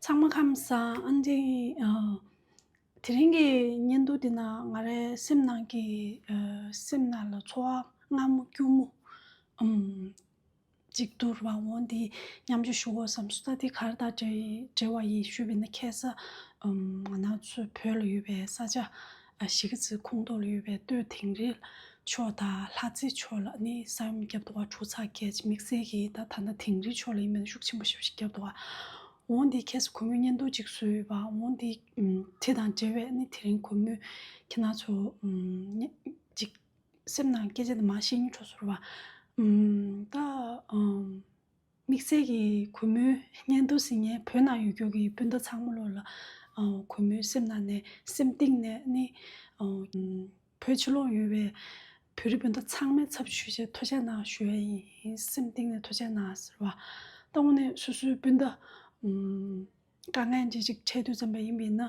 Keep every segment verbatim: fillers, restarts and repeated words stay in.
ཚང་མ་ཁམས་བཟང་། ཨ་འདི་ཨ་དེ་རིང་གི་བརྙན་ཐུང་འདི་ནང་ང་རའི་སེམས་ནང་གི་ཨ་སེམས་ནང་ལ་ཚོར་བ་སྔ་མོ་སྐྱུར་མོ་ཨམ་གཅིག་འདུག་ར་བ། འོ་འདི་མཉམ་སྤྱོད་ཞུ་དགོས་བསམ་སོང་། ད་འདི་ག་རེ་དང་འབྲེལ་འབྲེལ་བ་ཡིན་ཞུས་པ་ཡིན་ན། ཁ་སང་ཨམ་ང་རང་ཚོའི་བོད་ལ་ཡོད་པའི་ས་ཆ་ཨ་གཞིས་ཀ་རྩེ་ཁོངས་གཏོགས་ལ་ཡོད་པའི་སྟོད་དིང་རི་ཕྱོགས་དང་ལྷ་རྩེ་ཕྱོགས་ལ་ནི་ས་ཡོམ་བརྒྱབ་འདུག་བ། གྲུ་ཚ་བརྒྱད་ཅིག། དམིགས་བསལ་གྱིས་ད་ད་ལྟ་དིང་རི་ཕྱོགས་ལ་ཡིན་པ་ན་ཤུགས་ཆེན་པོ་ཞེ་པོ་ཞིག་བརྒྱབ་འདུག་བ། འོ་འདི་ཁ་སང་གུས་མོས་བརྙན་ཐུང་ཅིག་བཟོས་ཡོད་པ། འོ་འདི་ཨམ་དེ་དང་འབྲེལ་བའི་ནི་དེ་རིང་གུས་མོས་ཁྱེད་རང་ཚོ་ཨམ་ཅིག་སེམས་ནང་སྐད་ཆ་དེ་མར་བཤད་སྙིང་བྲོ་སོང་ར་བ། ཨམ་ད་ཨམ་དམིགས་བསལ་གྱིས་གུས་མོའི་བརྙན་ཐུང་གཟིགས་མཁན་བོད་ནང་ཡོད་རྒྱུ་གི་སྤུན་ཟླ་ཚང་མ་ལོ་ལ་ཨ་གུས་མོའི་སེམས་ནང་ནས་སེམས་གཏིང་ནས་ནི་ཨ་བོད་ཕྱི་ལོགས་ཡོད་པའི་བོད་རིགས་སྤུན་ཟླ་ཚང་མའི་ཚབ་ཞུས་བྱས་ཐུགས་རྗེ་གནང་ཞུ་ཡ་ཡིན། སེམས་གཏིང་ནས་ཐུགས་རྗེ་གནང་ཟེར་བ། ད་དངོས་གནས་སོ་སོའི་སྤུན་ཟླ་ཨམ་དཀའ་ངལ་ཅིག་ཅིག་འཕྲད་དུས་ཙམ་པ་ཡིན་པས་ན།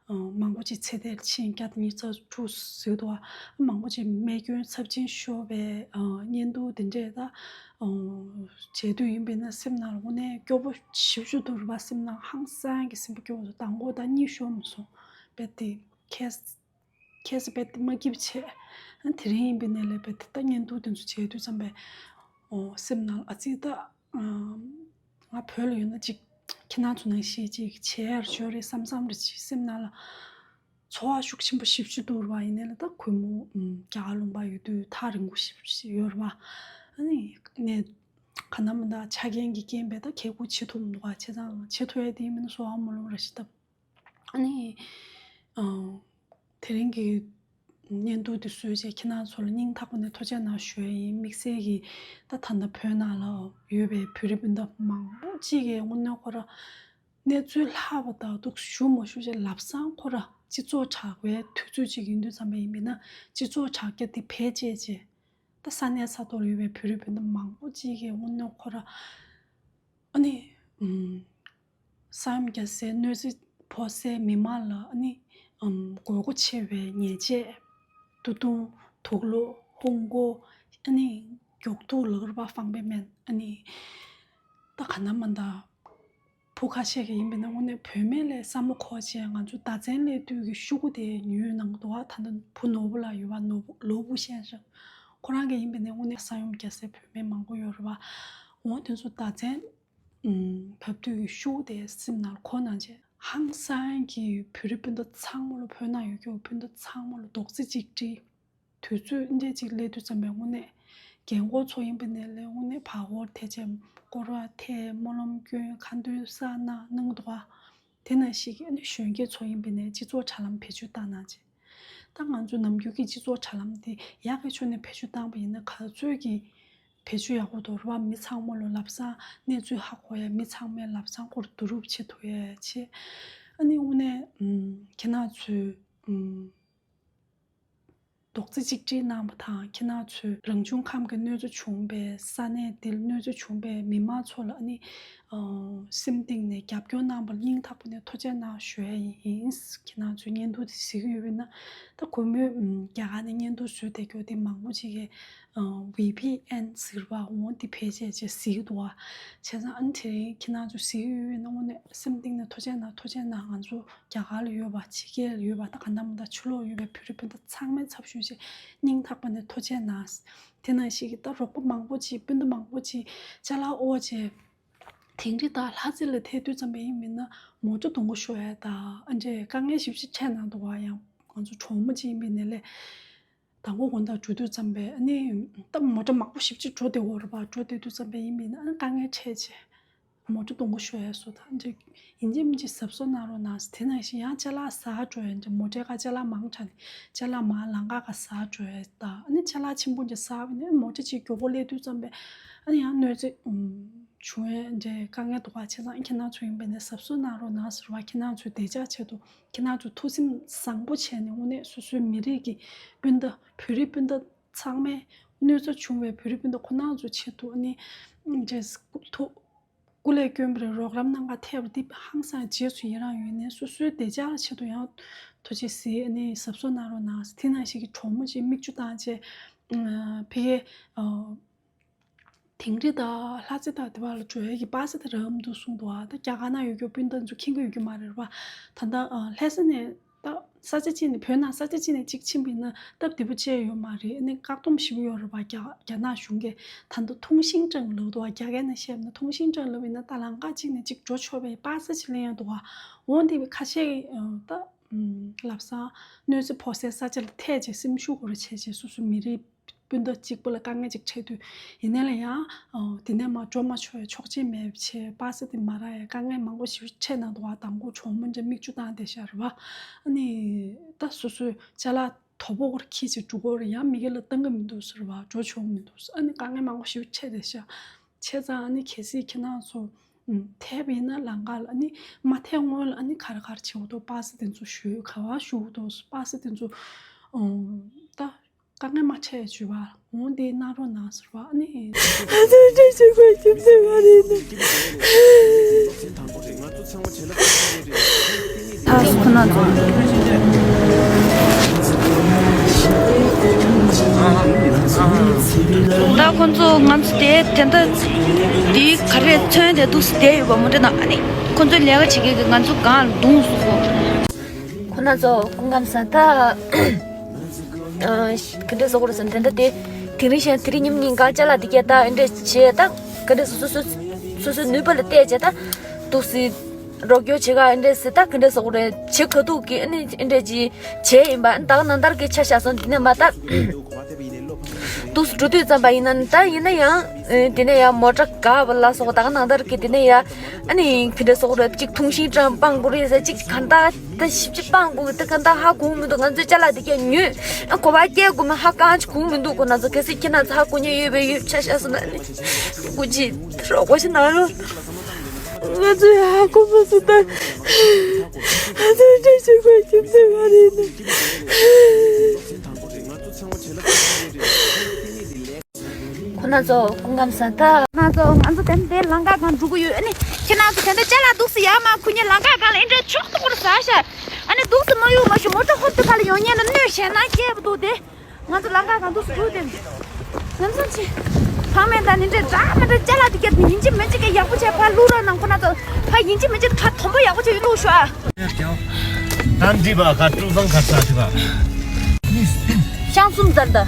ཨ་མང་པོ་ཅིག་ཚེ་འདིར་ཕྱིན། བརྒྱ་དང་ཉི་ཤུ་རྩ་དྲུག་ཟེར་འདུག་བ། མང་པོ་ཅིག་རྨས་སྐྱོན་ཚབས་ཆེན་ཤོར་བའི་ཨ་བརྙན་ཐུང་འདི་འདྲས་ད་ཨ་མཇལ་དུས་ཡིན་པས་ན་སེམས་ནང་ལ་དངོས་གནས་སྐྱོ་པོ་ཞེ་པོ་ཅིག་འདུག་ར་བ། སེམས་ནང་ཧང་སང་གི་སེམས་པ་སྐྱོ་པོ་འདུག། མདང་དགོང་ད་གཉིད་ཤོར་མ་སོང་། རྦད་དེ་ཁ་ཁ་སང་རྦད་དེ་མ་སྐྱིད་པ་བྱས། ཨ་དེ་རིང་ཡིན་པས་ན་ལས་རྦད་དེ་ད་བརྙན་ཐུང་དེ་ཚོ་མཇལ་དུས་ཙམ་པས་ཨོ་སེམས་ནང་ལ་ཨ་ཙི་ད་ཨ་ང་བོད་ལ་ཡོད་ན་ཅིག་ཁྱེད་རང་ཚོ་ནང་བཞིན་ཅིག་བྱས་ཡར་ཤོར་རེད་བསམ་བསམ་རེ་ཅིག་སེམས་ནང་ལ་ཚོར་བ་ཤུགས་ཆེན་པོ་ཞེ་པོ་ཅིག་འདུག་ར་བ། ཡིན་ནའི་ལ་ད་གུས་མོ་ཨམ་རྒྱ་གར་ལུང་པ་ཡོད་དུས་ཐག་རིང་པོ་ཞེ་པོ་ཅིག་ཡོད་ར་བ། ཨ་ནི་ནས་ག་ན་མ་ད་ཆ་རྐྱེན་གྱི་རྐྱེན་པས་ད་ཁེ་གུ་བྱེད་ཐུབ་མི་འདུག་ག། བྱས་ཙང་བྱེད་ཐུབ་ཡ་དེ་ཡིན་མིན་སོ་ཨ་མ་ལོང་ར་ཞིག་ད། ཨ་ནི་ཨ་དེ་རིང་གི་བརྙན་ཐུང་འདི་བཟོས་རྗེས་ཁྱེད་རང་ཚོ་ལ་སྙིང་ཐག་པ་ནས་ཐུགས་རྗེ་གནང་ཞུ་ཡ་ཡིན། དམིགས་བསལ་གྱིས་ད་ད་ལྟ་བོད་ནང་ལ་ཡོད་པའི་བོད་རིགས་སྤུན་ཟླ་མང་པོ་ཅིག་གིས་དངོས་གནས་ཁོ་ར་གནས་ཚུལ་ལྷག་པ་དང་འདུག་ཞུ་མ་ཞུ་བྱས་ལབ་སང་ཁོ་ར་སྤྱི་ཚོགས་དྲ་བའི་དུས་ཚོད་ཅིག་ཡིན་དུས་ཙམ་པ་ཡིན་པས་ན་སྤྱི་ཚོགས་དྲ་རྒྱ་འདི་བེད་སྤྱད་རྗེས་ད་ས་གནས་ས་ཐོག་ལ་ཡོད་པའི་བོད་རིགས་སྤུན་ཟླ་མང་པོ་ཅིག་གིས་དངོས་གནས་ཁོ་ར་ཨ་ནི་ཨམ་ས་ཡོམ་རྒྱག་སའི་གནོད་འཚེ་ཕོག་སའི་མི་མང་ལ་ཨ་ནི་ཨམ་དགོས་མཁོ་ཆེ་བའི་ཉལ་ཆས། སྟོད་ཐུང་། དུག་ལོག། ཧོང་ཀོ། ཨ་ནི་མགྱོགས་ཐུག་ལག་རུ་པ་ཕང་པའི་སྨན། ཨ་ནི་ད་ག་ན་མ་ད་བུ་ཁ་ཤས་ཀྱིས་ཡིན་པས་ན་དངོས་གནས་བུད་མེད་ལ་བསམ་བློ་འཁོར་བྱས་ང་ཚོ་སྡེ་ཚན་སླེབས་དུས་ཀྱི་ཤོག་གུ་དེ་ཉོས་གནང་འདུག་བ། ད་ལྟ་བུ་ནོར་བུ་ལགས་ཡོད་པ། ནོར་བུ་ལོ་བུ་ཤན་ཧྲང་ཁོ་རང་གིས་ཡིན་པས་ན་དངོས་གནས་ས་ཡོམ་རྒྱག་སའི་བུད་མེད་མང་པོ་ཡོད་རེད་བ། འོ་དེ་ཚོ་སྡེ་ཚན་ཨམ་བབས་དུས་ཀྱི་ཤོག་གུ་དེ་སེམས་ནང་འཁོར་གནང་བྱས་ཧང་སང་གི་བོད་རིགས་སྤུན་ཟླ་ཚང་མ་ལ་བོད་ནང་ཡོད་རྒྱུ་སྤུན་ཟླ་ཚང་མ་ལ་རྡོག་རྩ་གཅིག་སྒྲིལ། དུས་ཚོད་འདྲ་ཅིག་སླེབས་དུས་ཙམ་པའི་དངོས་གནས་རྒན་གོག་ཚོ་ཡིན་པ་ནས་ལས་དངོས་གནས་བར་སྐོར་ཐེབས་བྱས་སྐོར་ར་ཐེབས་སྨོན་ལམ་སྐྱོན་ཁ་འདོན་ས་གནང་གནང་འདུག་ག། དེ་ནང་བཞིན་གྱི་ཨ་ནི་གཞོན་སྐྱེས་ཚོ་ཡིན་པ་ནས་སྤྱི་ཚོགས་དྲ་ལམ་བེད་སྤྱོད་བཏང་གནང་བྱས། ད་ང་ཚོ་ནམ་རྒྱུན་གྱི་སྤྱི་ཚོགས་དྲ་ལམ་དེ་ཡག་གི་ཕྱོགས་ནས་བེད་སྤྱོད་བཏང་པ་ཡིན་ན་ག་ཚོད་ཀྱི་བེད་སྤྱོད་ཡག་པོ་འདུག་ར་བ། མི་ཚང་མ་ལ་ལབ་སང་གནས་ཚུལ་ཧ་གོ་ཡ། མི་ཚང་མས་ལབ་སང་ཁོ་ར་བསྡུ་རུབ་བྱེད་ཐུབ་ཡ་བྱས། ཨ་ནི་དངོས་གནས་ཨམ་ཁྱེད་རང་ཚོས་ཨམ། རྡོག་རྩ་གཅིག་སྒྲིལ་གནང་བ་དང་ཁྱེད་རང་ཚོས་རང་བྱུང་ཁམས་ཀྱི་གནོད་འཚེ་བྱུང་བའི་ས་གནས་འདིར་གནོད་འཚེ་བྱུང་བའི་མི་མང་ཚོ་ལ་ཨ་ནི་ཨ་སེམས་གཏིང་ནས་རྒྱབ་སྐྱོར་གནང་བར་སྙིང་ཐག་པ་ནས་ཐུགས་རྗེ་གནང་ཞུ་ཡ་ཡིན། ཁྱེད་རང་ཚོས་བརྙན་ཐུང་དེ་གཟིགས་ཀྱི་ཡོད་པས་ན། ད་གུས་མོས་ཨམ་རྒྱ་གར་ནས་བརྙན་ཐུང་བཟོས་བསྡད་རྒྱུ་དེ་མང་པོ་ཅིག་གིས་ཨ་ཝི་པི་ཨེན་ཟེར་བ་འོ་དེ་བེད་སྤྱད་བྱས་གཟིགས་འདུག་བ། བྱས་ཙང་ཨ་ནི་དེ་རིང་ཁྱེད་རང་ཚོས་གཟིགས་ཀྱི་ཡོད་པས་ན་དངོས་གནས་སེམས་གཏིང་ནས་ཐུགས་རྗེ་གནང་། ཐུགས་རྗེ་གནང་། ང་ཚོ་རྒྱ་གར་ལ་ཡོད་པ། ཕྱི་རྒྱལ་ལ་ཡོད་པ། ད་ག་འདྲ་མི་འདྲ་ཕྱི་ལོགས་ཡོད་པའི་བོད་རིགས་སྤུན་ཟླ་ཚང་མའི་ཚབ་ཞུས་བྱས་སྙིང་ཐག་པ་ནས་ཐུགས་རྗེ་གནང་། དེ་ནང་བཞིན་གྱི་ད་རོགས་པ་མང་པོ་ཅིག་སྤུན་ཟླ་མང་པོ་ཅིག་ཅ་ལག་དབོར་བྱས་དིང་རི་དང་ལྷ་རྩེ་ལ་ཐད་དུས་ཙམ་པ་ཡིན་མིན་ན་མོ་ཊ་རྡུང་ག་ཤོར་ཡ་ད་ཨ་འདྲས་དཀའ་ངལ་ཞེ་པོ་ཅིག་འཕྲད་གནང་འདུག་བ། ཡང་ང་ཚོ་གྲོགས་མོ་ཅིག་ཡིན་པའི་ནས་ལས། མདང་དགོང་དགོང་དག་འགྲོ་དུས་ཙམ་པས་ཨ་ནི་ད་མོ་ཊ་མང་པོ་ཞེ་པོ་ཅིག་འགྲོ་བསྡད་ཡོད་རེད་པ། འགྲོ་བསྡད་དུས་ཙམ་པས་ཡིན་མིན་ཨ་ནི་དཀའ་ངལ་འཕྲད་བྱས་མོ་ཊ་རྡུང་ག་ཤོར་ཡ་བཟོ། ད་འདྲ་ཡིན་གཅིག་མིན་གཅིག་གཟབ་གཟབ་གནང་རོགས་གནང་། དེ་ནང་བཞིན་ཡང་ཅ་ལག་ཟ་འགྲོ་ཡ་འདྲ་མོ་ཊའི་ཁ་ཅ་ལག་མང་དྲགས་ནས་ཅ་ལག་མར་ལམ་ཁ་ཁ་ཟ་འགྲོ་ཡ་ད་ཨ་ནི་ཅ་ལག་ཆེན་པོ་འདྲ་ཟ་བ་ནས་མོ་ཊ་ཅིག་མགྱོགས་པོ་སླེབས་དུས་ཙམ་པས་ཨ་ནི་ཡང་གནོད་འཚེ་བྱུང་ཡ་འདྲ་དཀའ་ངལ་འདུག་ག། བྱས་ཙང་ཁྱེད་རང་ཚོ་ཡིན་པས་ནས་གཟབ་གཟབ་གནང་རོགས་གནང་ཟེར་བ། ཁྱེད་རང་ཚོའི་བདེ་འཇགས་ཆེད་དུ། ཁྱེད་རང་ཚོ་ཐུགས་སེམས་བཟང་པོ་བྱས་ནས་དངོས་གནས་སོ་སོའི་མི་རིགས་ཀྱི་སྤུན་ཟླ་བོད་རིགས་སྤུན་ཟླ་ཚང་མས་གནོད་འཚེ་བྱུང་བའི་བོད་རིགས་སྤུན་ཟླ་ཁོ་རང་ཚོའི་ཆེད་དུ་ནི་འདྲེས་ཐུགས་སྐུ་ལས་བསྐྱོན་པའི་རོགས་རམ་གནང་ག་ཐད་པ་འདི་ཧང་སང་རྗེས་སུ་ཡི་རང་ཡོད་ནས་སོ་སོའི་བདེ་འཇགས་ཆེད་དུ་ཡང་ཐུགས་རྗེ་གཟིགས་ནས་གཟབ་གཟབ་གནང་རོགས་གནང་། དེ་ནང་བཞིན་གྱི་གྲོགས་མོ་ཅིག་མིག་ཆུ་བཏང་བྱས་ཕ་གིའི་ཨ། དིང་རི་དང་ལྷ་རྩེ་དང་དེ་བར་ལ་འགྲོ་ཡ་གི་པ་སེ་དེ་རག་མི་འདུག་གསུངས་འདུག་ཨ། ད་རྒྱ་གར་ནང་ཡོད་རྒྱུ་སྤུན་ཟླ་ཚོ་མཁྱེན་གྱི་ཡོད་རྒྱུ་མ་རེད་པ། ད་ལྟ་ཨ་ལྷ་ས་ནས་ད་ས་ཆ་གཅིག་ནས་བོད་ནང་ས་ཆ་གཅིག་ནས་གཅིག་ཕྱིན་པ་ཡིན་ན་སྟབས་བདེ་པོ་ཅིག་ཡོད་མ་རེད། ཨ་ནི་བཀག་སྡོམ་ཞེ་པོ་ཡོད་རེད་པ། རྒྱ་རྒྱ་ནག་གཞུང་གིས་ད་ལྟ་通行证ལབ་འདུག་ཨ། རྒྱ་སྐད་ནང་བཤད་ན་通行证ལབ་ཡིན་ན་ད་ལམ་ཁ་གཅིག་ནས་གཅིག་འགྲོ་ཆོག་པའི་པ་སེ་ཅིག་ལེན་ཡ་འདུག་ཨ། འོ་འདི་བས་ཁ་ཤས་ཀྱིས་ཨ་ད་ལམ་སང་གནོད་འཚེ་ཕོག་སའི་ས་ཆ་ལ་ཐད་བྱས་སེམས་ཤུགས་སྐོར་བྱས་བྱས་སོ་སོ་མི་རིགས་སྤུན་ཟླ་གཅིག་པུ་ལ་དཀའ་ངལ་ཅིག་འཕྲད་དུས་ཡིན་ནའི་ལ་ཡང་ཨ་དེ་ནས་མར་འགྲོ་མ་ཆོག་ཡ་ཆོག་མཆན་མེད་བྱས་པ་སེ་དེ་མ་རག་ཡ་དཀའ་ངལ་མང་པོ་ཞིག་འཕྲད་གནང་འདུག་ཨ། དང་པོ་གྱོང་མོ་འདྲ་མིག་ཆུ་བཏང་བསྡད་ཤག་རེད་པ། ཨ་ནི་ད་སོ་སོའི་ཅ་ལག་དོ་པོ་སྐོར་འཁྱེར་བྱས་འགྲོ་དགོས་རེད། ཡང་མི་སྒེར་ལ་བཏང་གི་མི་འདུག་ཟེར་བ། འགྲོ་ཆོག་མི་འདུག་ཟེར། ཨ་ནི་དཀའ་ངལ་མང་པོ་ཞིག་འཕྲད་བསྡད་ཤག་བྱས་ཙང་ཨ་ནི་གལ་སྲིད་ཁྱེད་རང་ཚོ་ཨུམ་ཐད་པ་ཡིན་ན་ལམ་ཁ་ལ་ཨ་ནི་མ་ཐད་སྔོན་ལ་ཨ་ནི་ག་རེ་ག་རེ་བྱེད་དགོས་འདུག་པ་སེ་དེ་ཚོ་ཞུ་ག་པར་ཞུ་དགོས་འདུག་པ་སེ་དེ་ཚོ་ཨུམ་ད་དཀའ་ངལ་མ་འཕྲད་བྱས་པ་འོང་དེ་གནང་རོགས་གནང་ཟེར་བ། ཨ་ནི་ཨ་ཚོ་འདྲ་བྱེད་དགོས་རྒྱུ་མཚན་ག་རེ་ཡིན་ན། ད་ཁོ་ན་ཚོ། ད་ཁོ་ཚོ་ང་ཚོ་དེ་དེ་འདྲ་དེའི་ག་རེ་མཚོན་དེ་འདུག་སེ་བསྡད་ཡོད་པ་མོ་འདྲ་ན། ཨ་ནི་ཁོ་ཚོའི་ལས་ཀ་བྱེད་མཁན་གྱིས་ང་ཚོ་སྒང་ལ་བརྡུངས་སོང་ཁོ། ཁོ་ན་ཚོ་སྐུ་ཁམས་བཟང་། ད་ག་འདྲ་ཟེར་དགོས་རེད་ཟེར་ན། དེ་འདྲ་དེ་དེ་རིང་ཞིག་དེ་རིང་ཉིན་གཉིས་སྒང་ཅ་ལག་དེ་གས་ད་ཨེ་འདྲ་བྱས། ད་ག་འདྲ་སོ་སོ་སོ་སོའི་ནུས་པ་ལ་བལྟས་བྱས་ད་འདུག་སེ་རོགས་སྐྱོར་བྱེད་ག་ཨེ་འདྲ་སེ་ད་ག་འདྲ་ཟེར་དགོས་རེད། བྱེད་དགའ་སྡུག་གི་ཨ་ནི་ཨེ་འདྲ་ཅིག་བྱས་ཡིན་པ། ཨ་ནི་ད་ག་ནང་ལྟར་གྱི་ཆ་བཞག་སོང་། དེ་ནས་མ་ད་འདུག་སེ་འགྲོ་དུས་ཙམ་པ་ཡིན་ན་ད་ཡིན་ན་ཡང་དེ་ནས་ཡང་མོ་ཊ་འགག་པ་ལ་སོགས་ད་ག་ནང་ལྟར་གྱི་དེ་ནས་ཡང་ཨ་ནི་ག་འདྲ་ཟེར་དགོས་རེད། གཅིག་通行证སྤང་དགོས་རེད་ཟེར། གཅིག་གང་ལྟར་ད་ཞིབ་ཅིག་སྤང་དགོས་ཀྱི། ད་གང་ལྟར་ཧ་གོ་མི་འདུག་ང་ཚོའི་ཅ་ལག་དེ་གས་ཉོས། ཨ་གོ་བ་སྐྱེལ་དགོས་མིན་ཧ་གང་ཅིག་གོ་མི་འདུག་ཁོ་ན་ཚོ་གལ་སྲིད་ཁྱེད་རང་ཚོ་ཧ་གོ་མཁན་ཡོད་པའི་ཡོད་ཆ་བཞག་སོང་ན་ནི་སྐུ་མཁྱེན་རོགས་པ་ཞིག་གནང་རོགས། ང་ཚོས་ཧ་གོ་མ་སོང་ད། ང་ཚོས་འདྲ་བྱེད་དགོས་རྒྱུ་མཚན་ག་རེ་ཡིན་ན། ཁོ་ན་ཚོ་སྐུ་ཁམས་བཟང་། ད་ཁོ་ན་ཚོ་ང་ཚོ་དེ་འདྲའི་ལམ་ཁ་སྒང་འགྲོ་གི་ཡོད། ཨ་ནི་ཁྱེད་རང་ཚོ་དེ་འདྲ་ཅ་ལག་འདུག་སེ་ཡར་མར་འཁུར་མཁན་ལམ་ཁ་སྒང་ལ་ཨེ་འདྲ་ཕྱོགས་གཏོགས་པོ་ཟ་ཤག་ཨ་ནི་འདུག་སེ་མ་གཡུག་མ་གཞུག་མོ་ཊ་ཧོབ་ཏེ་ཁ་ལ་ཡོང་ཉན་ན་གནོད་ཤེས་ན་སྐྱེས་པ་འདུག་དེ་ང་ཚོ་ལམ་ཁ་སྒང་འདུག་སེ་འཁུར་དེ་ངམ་སང་ཆེ་ཕ་མེད་ད་ནི་འདྲ་འདྲ་མི་འདྲ་ཅ་ལག་དེ་གྱད་ཡིན་གཅིག་མིན་གཅིག་གི་ཡག་པོ་བྱས་ཕར་བླུག་རོགས་གནང་། ཁོ་ན་ཚོ་ཕར་ཡིན་གཅིག་མིན་གཅིག་ཁ་དོམ་པོ་ཡག་པོ་བྱས་བླུག་ཤོག་ཨ། ད་འདི་བ་ཁ་ཀྲུང་ཚང་ཁ་ས་ཁྲི་བ། ཤང་གསུམ་ཟར་ད།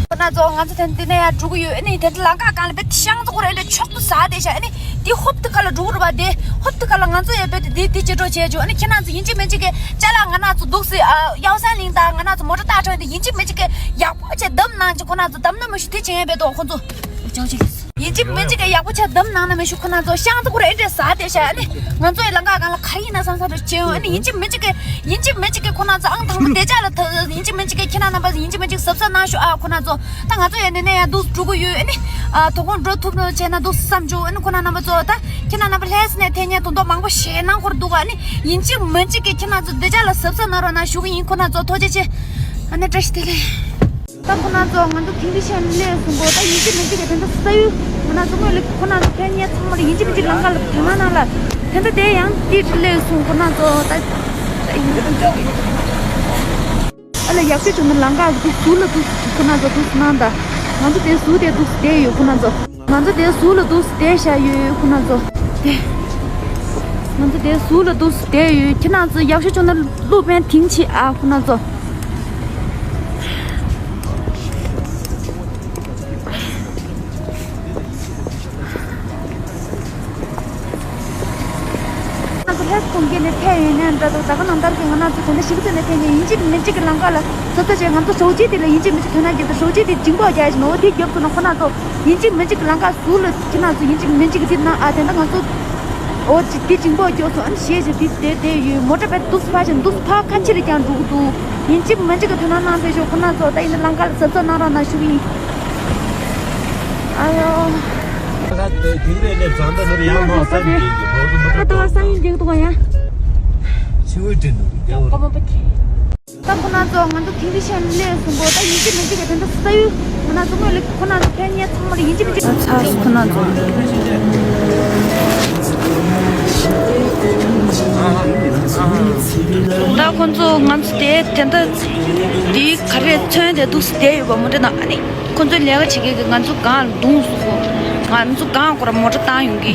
ཁོ་ན་ཚོ་ང་ཚོ་དེ་འདི་ནས་ཡར་འགྲོ་གི་ཡོད། ཨ་ནི་དེ་འདྲ་ལམ་ཁ་སྒང་ལ་བེད་ཤང་ཚོ་ཁོ་ར་ཨེ་འདྲ་ཕྱོགས་པོ་ཟ་དེ་ཤ། ཨ་ནི་དེ་ཧོབ་ཏེ་ཁ་ལ་འགྲོ་གི་རེད་བ། དེ་ཧོབ་ཏེ་ཁ་ལ་ང་ཚོ་ཡང་བེད་དེ་དེ་ཅི་འགྲོ་བྱས་བྱུང་། ཨ་ནི་ཁྱེད་རང་ཚོ་ཡིན་གཅིག་མིན་གཅིག་གི་ཅ་ལག་ང་རང་ཚོ་འདུག་སེ་ཨ་གཡའུ་སན་གླིང་དང་ང་རང་ཚོ་མོ་ཊ་སྟག་ཁྲ་དེ་ཡིན་གཅིག་མིན་གཅིག་གི་ཡག་པོ་བྱས་བསྡམས་གནང་ཅིག་ཁོ་རང་ཚོ་བསྡམས་ན་མ་ཞུ་དེ་བྱས་ཡང་བེད་དོ་ཁོ་ཚོ་ཅོག་ཅིག་ཡིན་གཅིག་མིན་གཅིག་གི་ཡག་པོ་ཆ་བསྡམས་གནང་ན་མི་ཞུ་ཁོ་ན་ཚོ་ཤང་ཚོ་ཁོ་ར་ཨེ་འདྲ་ཟ་དེ་ཤ། ཨ་ནི་ང་ཚོ་ཡི་ལམ་ཁ་སྒང་ལ་ག་རེ་ཡིན་ན་བསམ་བསམ་རེ་བྱེད་ཡོང་། ཨ་ནི་ཡིན་གཅིག་མིན་གཅིག་གི་ཡིན་གཅིག་མིན་གཅིག་གི་ཁོ་ན་ཚོ་ཨང་དང་པོ་དེ་ཅག་ལ་ད་ཡིན་གཅིག་མིན་གཅིག་གི་ཁྱེད་རང་རྣམ་པ་ཡིན་གཅིག་མིན་གཅིག་གཟབ་གཟབ་གནང་ཤོག་ཨ། ཁོ་ན་ཚོ་ད་ང་ཚོ་ཡི་འདི་ནས་ཡར་འདུག་འགྲོ་གི་ཡོད། ཨ་ནི་ཨ་དོ་དགོང་འགྲོ་ཐུབ་ནོ་བྱས་ན་འདུག་བསམ་བྱུང་། ཨ་ནི་ཁོ་ན་རྣམ་པ་ཚོ་ད་ཁྱེད་རང་རྣམ་པ་ལྷ་ས་ནས་ཐད་མཁན་དོན་དག་མང་པོ་ཞེད་སྣང་འཁོར་འདུག་ཨ་ནི་ཡིན་གཅིག་མིན་གཅིག་གི་ཁྱེད་རང་ཚོ་དེ་ཅག་ལ་གཟབ་གཟབ་གནང་རོགས་གནང་ཞུ་གི་ཡིན། ཁོ་ན་ཚོ་ཐུགས་རྗེ་ཆེ། ཨ་ནི་བཀྲ་ཤིས་བདེ་ལེགས། ད་ཁོ་ན་ཚོ་ང་ཚོ་ཐིང་རི་ཤན་སླེབས་སོང་གོ། ད་ཡིན་གཅིག་མིན་གཅིག་གི་དེ་འདྲ་ས་ཡུལ་ཁོ་ན་ཚོ་སྔོན་ལ་ཁོ་ན་ཚོ་ཕན་ཉེ་ཚང་མ་ལ་ཡིན་གཅིག་མིན་གཅིག་ལམ་ཁ་ལ་དེ་ན་ནང་ལ་དེ་འདྲ་དེ་ཡང་ཏི་ཏི་སླེབས་སོང་ཁོ་ན་ཚོ། ད་ད་ཡིན་གཅིག་མིན་གཅིག་ཨ་ལ་ཡག་ཤོས་བྱུང་ན་ལམ་ཁ་འདུག་ཟུར་ལ་འདུག་ཁོ་ན་ཚོ་འདུག་སྣང་ད། ང་ཚོ་དེ་ཟུར་དེ་འདུག་བསྡད་ཡོད་ཁོ་ན་ཚོ། ང་ཚོ་དེ་ཟུར་ལ་འདུག་བསྡད་བཞག་ཡོད་ཁོ་ན་ཚོ། དེ་ང་ཚོ་དེ་ཟུར་ལ་འདུག་བསྡད་ཡོད། ཁྱེད་རང་ཚོ་ཡག་ཤོས་བྱུང་ན་ཀླུ་ཕན་དེང་ཆེ་ཨ་ཁོ་ན་ཚོ། ང་ཚོ་ལྷ་ས་གྲོང་ཁྱེར་ནས་ཐད་ཡོང་ནའང་འདྲ་འདུག་ད་ག་ནང་ལྟར་གྱི་ང་རང་ཚོ་དེ་འདྲ་ཞིག་ཚོ་ནས་ཐད་ནས་ཡིན་གཅིག་མིན་གཅིག་གི་ལམ་ཁ་ལ་ཚོད་ལྟ་བྱས། ང་ཚོ་ཞོགས་ཇ་དེ་ལ་ཡིན་གཅིག་མིན་གཅིག་ཐོན་ན་རྒྱབ་དང་ཞོགས་ཇ་དེ་འཇིང་པོ་རྒྱག་བཞིན་འོ་དེ་རྒྱབ་སོང་ན་ཁོ་རང་ཚོ་ཡིན་གཅིག་མིན་གཅིག་གི་ལམ་ཁ་ཟུར་ལ་ཁྱེད་རང་ཚོ་ཡིན་གཅིག་མིན་གཅིག་གི་དེ་ན་ཨ་དེ་འདྲ་ང་ཚོ་འོ་ཅི་དེ་འཇིང་པོ་རྒྱག་སོང་ཨ་ནི་ཞེས་བྱས་དེ་དེ་དེ་ཡོད། མོ་ཊ་བས་འདུག་ཕར་ཕྱིན་འདུག་ཕར་ཁ་ཕྱིར་ཀྱང་འགྲོ་གི་འདུག་ཡིན་གཅིག་མིན་གཅིག་གི་ཐོན་ན་གནང་ཕེབས་ཤོག་ཁོ་རང་ཚོ་ད་ཡིན་ན་ལམ་ཁ་ལ་གཟབ་གཟབ་གནང་རོགས་གནང་ཞུ་གི་ཡིན། ཨ་ཡོ། ད་ཁོ་ན་ཚོ་ད་ཡིན་རྒྱུག་འདུག་ཡ། ད་ཁོ་ན་ཚོ་ང་ཚོ་དེང་རི་ཤན་སླེབས་སོང་གོ། ད་ཡིན་གཅིག་མིན་གཅིག་གི་དེ་འདྲ་ས་ཡུལ་ཁོ་ན་ཚོ་སྔོན་ལ་ཁོ་ན་ཚོ་ཕན་ཉེ་ཚང་མ་ལ་ཡིན་གཅིག་མིན་གཅིག་ཚ་ཁོ་ན་ཚོ། ད་ཁོང་ཚོ་ང་ཚོ་དེ་དེ་འདྲ་དེ་ག་རེ་མཚོན་དེ་འདུག་སེ་བསྡད་ཡོད་པ་མོ་ཊ་ནང་། ཨ་ནི་ཁོང་ཚོའི་ལས་ཀ་བྱེད་མཁན་གྱིས་ང་ཚོ་སྒང་ལ་བརྡུངས་སོང་། ང་ཚོ་སྒང་སྐོར་མོ་ཊ་བཏང་ཡོང་གི།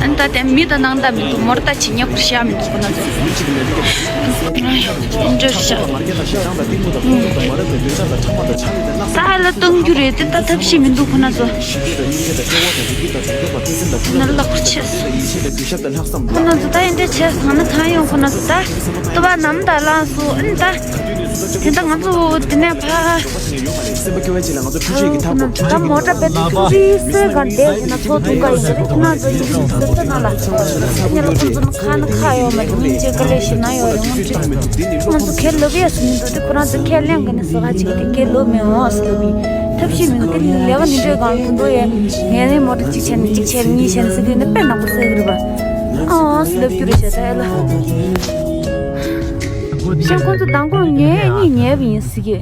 ཨ་ནི་ད་དེ་མི་དང་ནང་ད་མི་འདུག་མོ་ཊ་ད་བྱེད་ཉེ་སྐོར་བཞག་མི་འདུག་ཁོ་ན་ཚོ། འདྲ་བཞག་ས་ལ་གཏོང་རྒྱུ་རེད་དེ་ད་ཐབས་ཤེས་མི་འདུག་ཁོ་ན་ཚོ། ན་ལག་པར་ཆས། ཁོ་ན་ཚོ་ད་ཡིན་འདྲ་བྱས་སོང་ན་ཐང་ཡོང་ཁོ་ན་ཚོ་ད་ལྟོ་བ་ནམ་ད་ལངས་སོང་ཨ་ནི་ད། དེ་འདྲ་ང་ཚོ་དེ་ནས་ཕ། ད་མོ་ཊ་དཔེ་ཐུག་རིས་སེ་ག་འདས་ཡིན་ན་ཚོ་ཐུག་ག་ཡིན་ཁོ་ན་ཚོ་ཡིན་ཟེར་ཚོ་ན་ལ། ཉེ་ལ་ཁོ་ཚོ་ན་ཁ་ན་ཁ་ཡོད་མ་རེད། སྙིང་རྗེ་དཀའ་ལས་ཞིག་ན་ཡོད་རེད་ངོ་འདྲི། ང་ཚོ་ཁས་ལབ་ཡས་སུ་མི་འདུག་དེ་ཁོ་རང་ཚོ་ཁས་ལེན་ག་ནས་ཟ་ག་ཅིག་དེ་ཁས་ལོབ་མི་འོང་ཟེར་ལབ་ཡིན། ཐབས་ཤེས་མི་འདུག་དེ་ལས་ཀ་ནི་འདྲའི་སྒང་དུ་འགྲོ་ཡས་ངས་ནི་མོ་ཊ་གཅིག་བྱས་ནས་གཅིག་བྱས་གཉིས་བྱས་ནས་ཟེར་དུས་ནི་དཔེ་ནག་པོ་ཟེར་གི་རེད་པ། ཨང་ཟེར་ལབ་རྒྱུ་རེད་ཤག་ད་ཡ་ལ། ཤག་ཁོང་ཚོ་མདང་དགོང་ཉལ་གཉིད་ཉལ་བ་ཡིན་ཟེར་གི།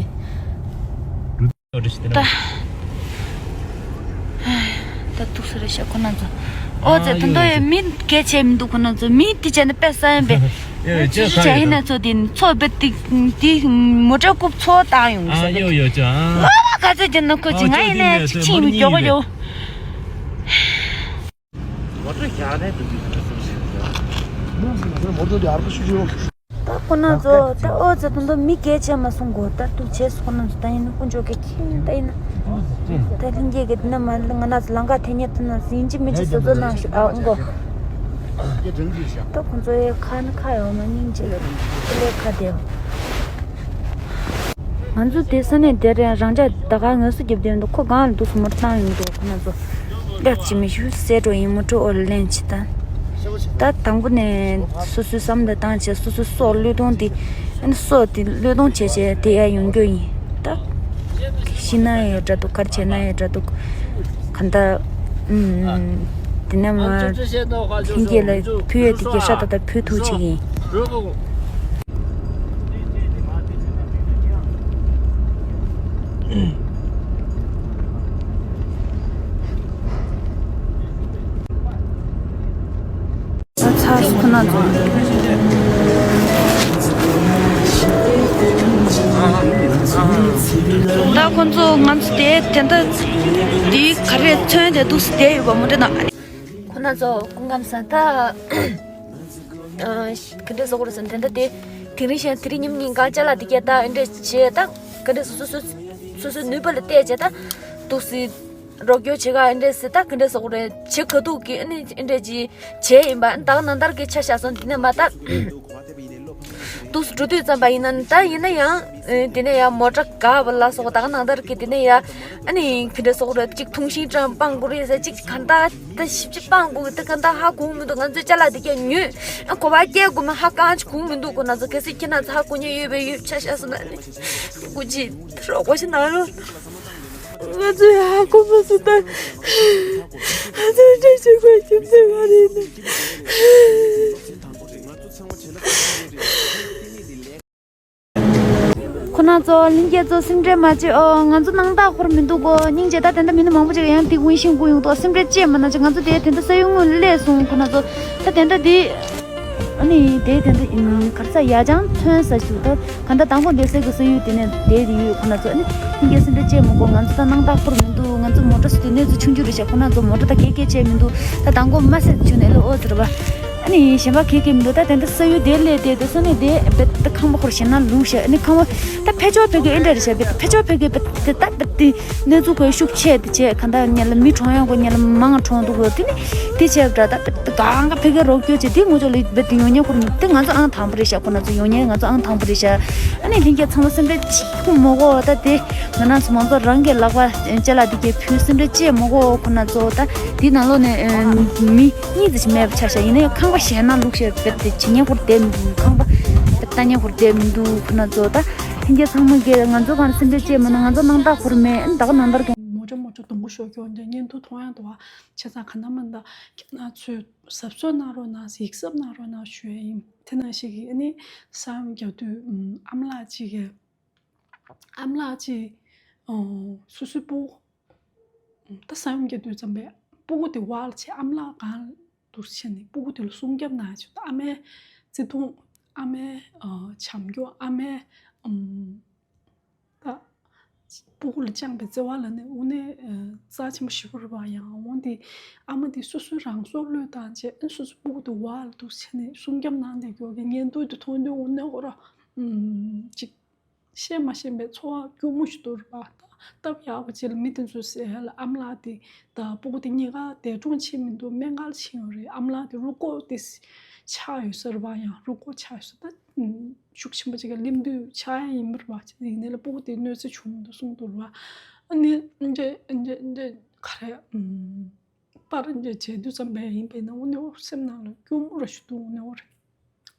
ད། ད་ཐུག་ས་རེད་ཤག་ཁོ་ན་ཚོ། ཨོ་ཙེ་ད་འདོ་ཡ་མི་སྐད་ཆ་མི་འདུག་ཁོ་ན་ཚོ་མི་དེ་བྱས་ན་དཔེ་ས་ཡན་པས། ཅི་ཞིག་བྱས་ཧི་ན་ཚོ་དེ་ཚོ་དཔེ་དེ་དེ་མོ་ཊ་རྐུབ་ཚོ་བཏང་ཡོང་ས་རེད། ཨོ་མ་ག་ཚོད་ཀྱི་ན་ཁོ་ཅི་ང་ཡིན་ན་ཡ་ཅི་ཆིང་མི་མགྱོགས་པོ་ཡོད། ད་ཁོ་ན་ཚོ་ད་ཨོ་ཙེ་ད་འདོ་མི་སྐད་ཆ་མ་གསུང་གོ་ད་ཐུག་བྱས་སོ་ཁོ་ན་ཚོ་ད་ཡིན་ན་དཀོན་མཆོག་གི་ཁྱིམ་ད་ཡིན་ན། ད་ལྷན་རྒྱས་ཀྱི་འདི་ན་མ་ང་ན་ལང་ཀ་དེ་ཉིད་དུ་ན་ཟིན་ཅི་མི་ཅི་བཟོ་བཟོ་གནང་ཞུ་ཨ་འགོ། ད་ཁོང་ཚོ་ཡའི་ཁ་ནི་ཁ་ཡོང་ན་སྙིང་རྗེ་ཡོད་ཀླད་ཁ་བདེ། ང་ཚོ་དེ་ས་གནས་དེ་རེད་རང་ཅག་ད་ག་ངལ་གསོ་རྒྱབ་བསྡད་འདུག་ཁོ་གང་ལ་འདུག་སོ་མོ་བཏང་ཡོང་འདུག་ཁོ་ན་ཚོ། ལེགས་ཅི་མི་ཞུ་སེ་འགྲོ་ཡིན་མོ་ཊ་ཨོ་ལེན་ཅི་ད། ད་དང་པོ་ནས་སོ་སོའི་བསམ་བློ་བཏང་བྱས་སོ་སོའི་སྲོག་བློས་གཏོང་དེ། ཨ་ནི་སྲོག་དེ་བློས་གཏོང་བྱས་བྱས་དེ་ཡར་ཡོང་རྒྱུ་ཡིན། ད་ཤི་ན་ཡང་འདྲ་འདུག་ག་རེ་བྱས་ན་ཡང་འདྲ་འདུག་གང་ལྟར་ཨུམ། དེ་ནས་མ་ལྷན་རྒྱས་ལ་ཕུལ་ཡས་དེ་གེ་ཧྲ་ཏག་ཏག་ཕུལ་ཐུབ་ཅིག་ཡིན། ཚ་ཚ་སུ་ཁོ་ན་ཚོ། ད་ཁོ་ཚོ་ང་ཚོ་དེ་དེ་འདྲ་དེ་ག་རེ་མཚོན་དེ་འདུག་སེ་བསྡད་ཡོད་པ་མོ་ཊ་ནང་། ཁོ་ན་ཚོ་སྐུ་ཁམས་བཟང་། ད་ག་འདྲ་ཟེར་དགོས་རེད་ཟེར་ན་དེ་འདྲ་དེ་དེ་རིང་ཞིག་དེ་རིང་ཉིན་གཉིས་གང་ཅ་ལག་དེ་གས་ད་འདི་འདྲ་བྱས་ད་ག་འདྲ་སོ་སོ་སོ་སོའི་ནུས་པ་ལ་བལྟས་བྱས་ད་འདུག་སེ་རོགས་སྐྱོར་བྱེད་ག་འདི་འདྲ་ཟེར་ད་ག་འདྲ་ཟེར་དགོས་རེད་བྱེད་ག་འདུག་གི་ཨ་ནི་འདི་འདྲ་ཅིག་བྱས་ཡིན་པ། ཨ་ནི་ད་ག་ནང་ལྟར་གྱི་ཆ་བཞག་སོང་དེ་ནས་མ་ད། འདུག་སེ་འགྲོ་དུས་ཙམ་པ་ཡིན་ན་ད་ཡིན་ན་ཡང་དེ་ནས་ཡང་མོ་ཊ་འགག་པ་ལ་སོགས་ད་ག་ནང་ལྟར་གྱི་དེ་ནས་ཡང་ཨ་ནི་ག་འདྲ་ཟེར་དགོས་རེད་ཅིག་ཐུང་ཤིང་ཀྲང་སྤང་དགོས་རེད་ཟེར་ཅིག་ག་འདྲ་ད་ཞིབ་ཅིག་སྤང་དགོས་ད་ག་འདྲ་ཧ་གོ་མི་འདུག་ང་ཚོའི་ཅ་ལག་དེ་གས་ཉོས་ཨ་གོ་བ་སྐྱེལ་དགོས་མ་ཧ་གང་ཅིག་གོ་མི་འདུག་ཁོ་ན་ཚོ་གལ་སྲིད་ཁྱེད་རང་ཚོ་ཧ་གོ་མཁན་ཡོད་པའི་ཡོད་ཆ་བཞག་སོང་ན་ཨ་ནི་སྐུ་མཁྱེན་རོགས་པ་ཞིག་གནང་རོགས། ང་ཚོས་ཧ་གོ་མ་སོང་ད། ང་ཚོས་འདྲ་བྱེད་དགོས་རྒྱུ་མཚན་ག་རེ་ཡིན་ནམ། ཁོ་ན་ཚོ་ལྷན་རྒྱས་ཚོ་སེམས་ཁྲལ་མ་བྱེད་ཨོ། ང་ཚོ་སྣང་དག་ཧོར་མི་འདུག་གོ་སྙིང་རྗེ། ད་དེ་འདྲ་མི་ནི་མང་པོ་ཅིག་ཡང་དེ་ཀུན་ཤིང་ཀུན་ཡོང་དོ་སེམས་ཁྲལ་ཅེས་མ་གནང་ཅིག་ང་ཚོ་དེ་དེ་འདྲ་ས་ཡུལ་དངོས་སླེབས་སོང་ཁོ་ན་ཚོ། ད་དེ་འདྲ་དེ། ཨ་ནི་དེ་དེ་འདྲ་ཡིན་གར་ས་ཡ་ཅང་ཐོན་ས་ཞིག་ད་ག་འདྲ་དང་པོ་འདས་སའི་གི་ས་ཡུལ་དེ་ནས་བསྡད་དེ་ཡོད་ཁོ་ན་ཚོ། ཨ་ནི་ལྷན་རྒྱས་སེམས་ཁྲལ་ཅེས་མ་གོ་ང་ཚོ་ད་སྣང་དག་ཧོར་མི་འདུག་ང་ཚོ་མོ་ཊ་སུ་དེ་གནས་ཚུལ་ཆུང་ཆུང་རེད་ཤག་ཁོ་ན་ཚོ་མོ་ཊ་ད་གེ་གེ་ཆེ་མི་འདུག་ད་དང་པོ་མ་སད་ཆུ་ནས་ལོ་ཨོ་ཟེར་བ། ཨ་ནི་གཞན་པ་གེ་གེ་མི་འདུག་ད་དེ་འདྲ་ས་ཡུལ་དེ་ལས་དེ་དེ་ས་ནས་དེ་བེད་ད་ཁང་པ་ཧོར་ཞེ་ན་ལུག་ཤག་ཨ་ནི་ཁང་པ་ད་ཕེ་ཆོག་ཕེ་གེ་ཨེ་འདྲ་རེད་ཤག་བེད་ཕེ་ཆོག་ཕེ་གེ་བེད་དེ་ད་བེད་དེ། གནས་ཚུལ་ཁོའི་ཤུགས་ཆེ་དེ་བྱས་ག་འདྲ་ཉེ་ལ་མི་གྲོངས་ཡོང་གོ་ཉེ་ལ་མང་གྲོངས་འདུག་གོ་དེ་ནི་དེ་བྱས་པ་འདྲ་ད་གང་ག་ཕ་གིར་རོགས་སྐྱོར་བྱས་དེ་ངོ་ཅོག་ལ་བེད་དེ་ཡོང་ཉེ་ཁོར་ཉིད་དེ་ང་ཚོ་ཨང་དང་པོ་རེད་ཤག་ཁོ་ན་ཚོ་ཡོང་ཉེ་ང་ཚོ་ཨང་དང་པོ་རེད་ཤག་ཨ་ནི་ལྷན་རྒྱས་ཚང་མ་སེམས་ཁྲལ་ཅིག་མ་གོ་ད་དེ་ང་རང་ཚོ་མང་ཚོགས་རང་གི་ལག་པ་ཅ་ལག་དེ་གས་ཕུལ་སེམས་ཁྲལ་ཅིག་མ་གོ་ཁོ་ན་ཚོ་ད་དེ་ནང་ལོགས་ནས་མི་གཉིས་ཙམ་ཞིག་མེད་པ་ཆགས་ཤག་ཡིན་ན་ཡང་ཁང་པ་གཞན་ན་ལུག་ཤག་བེད་དེ་བྱེད་ཉེ་ཁོར་བསྡད་མི་འདུག་ཁང་པ་བེད་ལྟ་ཉེ་ཁོར་བསྡད་མི་འདུག་ཁོ་ན་ཚོ་ད། ལྷན་རྒྱས་ཚང་མ་གིས་ང་ཚོ་གང་སེམས་ཁྲལ་ཅེས་མ་གནང་། ང་ཚོ་སྣང་དག་ཧོར་མེད་ཨ་ནི་ད་ག་ནང་ལྟར་གྱི། མོ་ཊ་མོ་ཊ་སྡོང་པོ་ཤོར་ཀྱོག་འདྲ་བརྙན་ཐུང་མཐོང་ཡག་འདུག་བ། བྱས་ཙང་ག་ན་མ་ད་ཁྱེད་རང་ཚོས་གཟབ་གཟབ་གནང་རོགས་གནང་ཡིག་གཟབ་གནང་རོགས་གནང་ཞུ་ཡ་ཡིན། དེ་ནང་བཞིན་གྱི་ཨ་ནི་ས་ཡོམ་རྒྱག་དུས་ཨམ་ཨ་མ་ལགས་གཅིག་གིས་ཨ་མ་ལགས་གཅིག་ཨོ་སོ་སོའི་སྤུ་གུ་ད་ས་ཡོམ་རྒྱག་དུས་ཙམ་པས་སྤུ་གུ་དེ་བར་ལ་བྱས་ཨ་མ་ལགས་གང་ལ་ འདུག་བྱས་ནས་སྤུ་གུ་དེ་ལ་སྲུང་སྐྱོབ་གནང་ཡ་ཆེད་དུ། ཨ་མའི་བརྩེ་དུང་། ཨ་མའི་ཨ་བྱམས་སྐྱོང་། ཨ་མའི་ཨམ་ད་སྤུ་གུ་ལ་བཅངས་པའི་བརྩེ་བ་ལ་ནི་དངོས་གནས་ཨ་རྩ་ཆེན་པོ་ཞེ་པོ་རེད་པ། ཡང་འོན་ཏེ་ཨ་མ་དེ་སོ་སོའི་རང་སྲོག་བློས་བཏང་བྱས། ཨ་ནི་སོ་སོའི་སྤུ་གུ་དེ་འོག་ལ་འདུག་བྱས་ནས་སྲུང་སྐྱོབ་གནང་བསྡད་རྒྱུ་གི་བརྙན་ཐུང་དེ་མཐོང་དུས་དངོས་གནས་ཁོ་རང་ཨམ་ཅིག་བཤད་མ་ཤེས་པའི་ཚོར་བ་སྐྱུར་མོ་ཞིག་འདུག་རེད་པ། ད་སྟབས་ཡག་པ་ཅིག་ལ་མི་དེ་ཚོས་ཟེར་ཡ་ལ་ཨ་མ་ལགས་དེ་དང་སྤུ་གུ་དེ་གཉིས་ཀ་འདས་གྲོངས་ཕྱིན་མི་འདུག་སྨན་ཁང་ལ་ཕྱིན་ཡོད་རེད། ཨ་མ་ལགས་དེ་རུས་ཁོག་དེ་ཆག་ཡོད་ས་རེད་པ། ཡང་རུས་ཁོག་ཆག་ཡོད་ས། ད་ཤུགས་ཆེན་པོ་ཅིག་ག་སླེབས་དུས་ཆག་ཡ་ཡིན་པ་རེད་པ། ཡིན་ནའི་ལ་སྤུ་གུ་དེ་གནོད་འཚེ་བྱུང་མི་འདུག་གསུངས་འདུག་རེད་པ། ཨ་ནི་འདྲེ་འདྲེ་འདྲེ་ག་རེ་ཨམ། པར་འདྲ་བྱས་དུས་ཙམ་པས་ཡིན་པས་ན། དངོས་གནས་སེམས་ནང་ལ་སྐྱོ་མོ་ར་ཞིག་འདུག་དངོས་གནས་རེད།